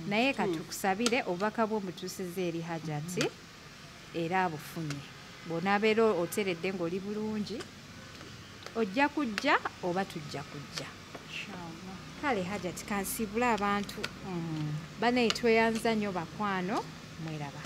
naye katukusabire obubaka bw'omutuusiza eri Hajati era abufunye. Bw'onaabeera oteredde ng'oli bulungi, ojja kujja oba tujja kujja. Kale Hajati, kansiibule abantu. Banaye, tweyanza nnyo bakwano, mweraba.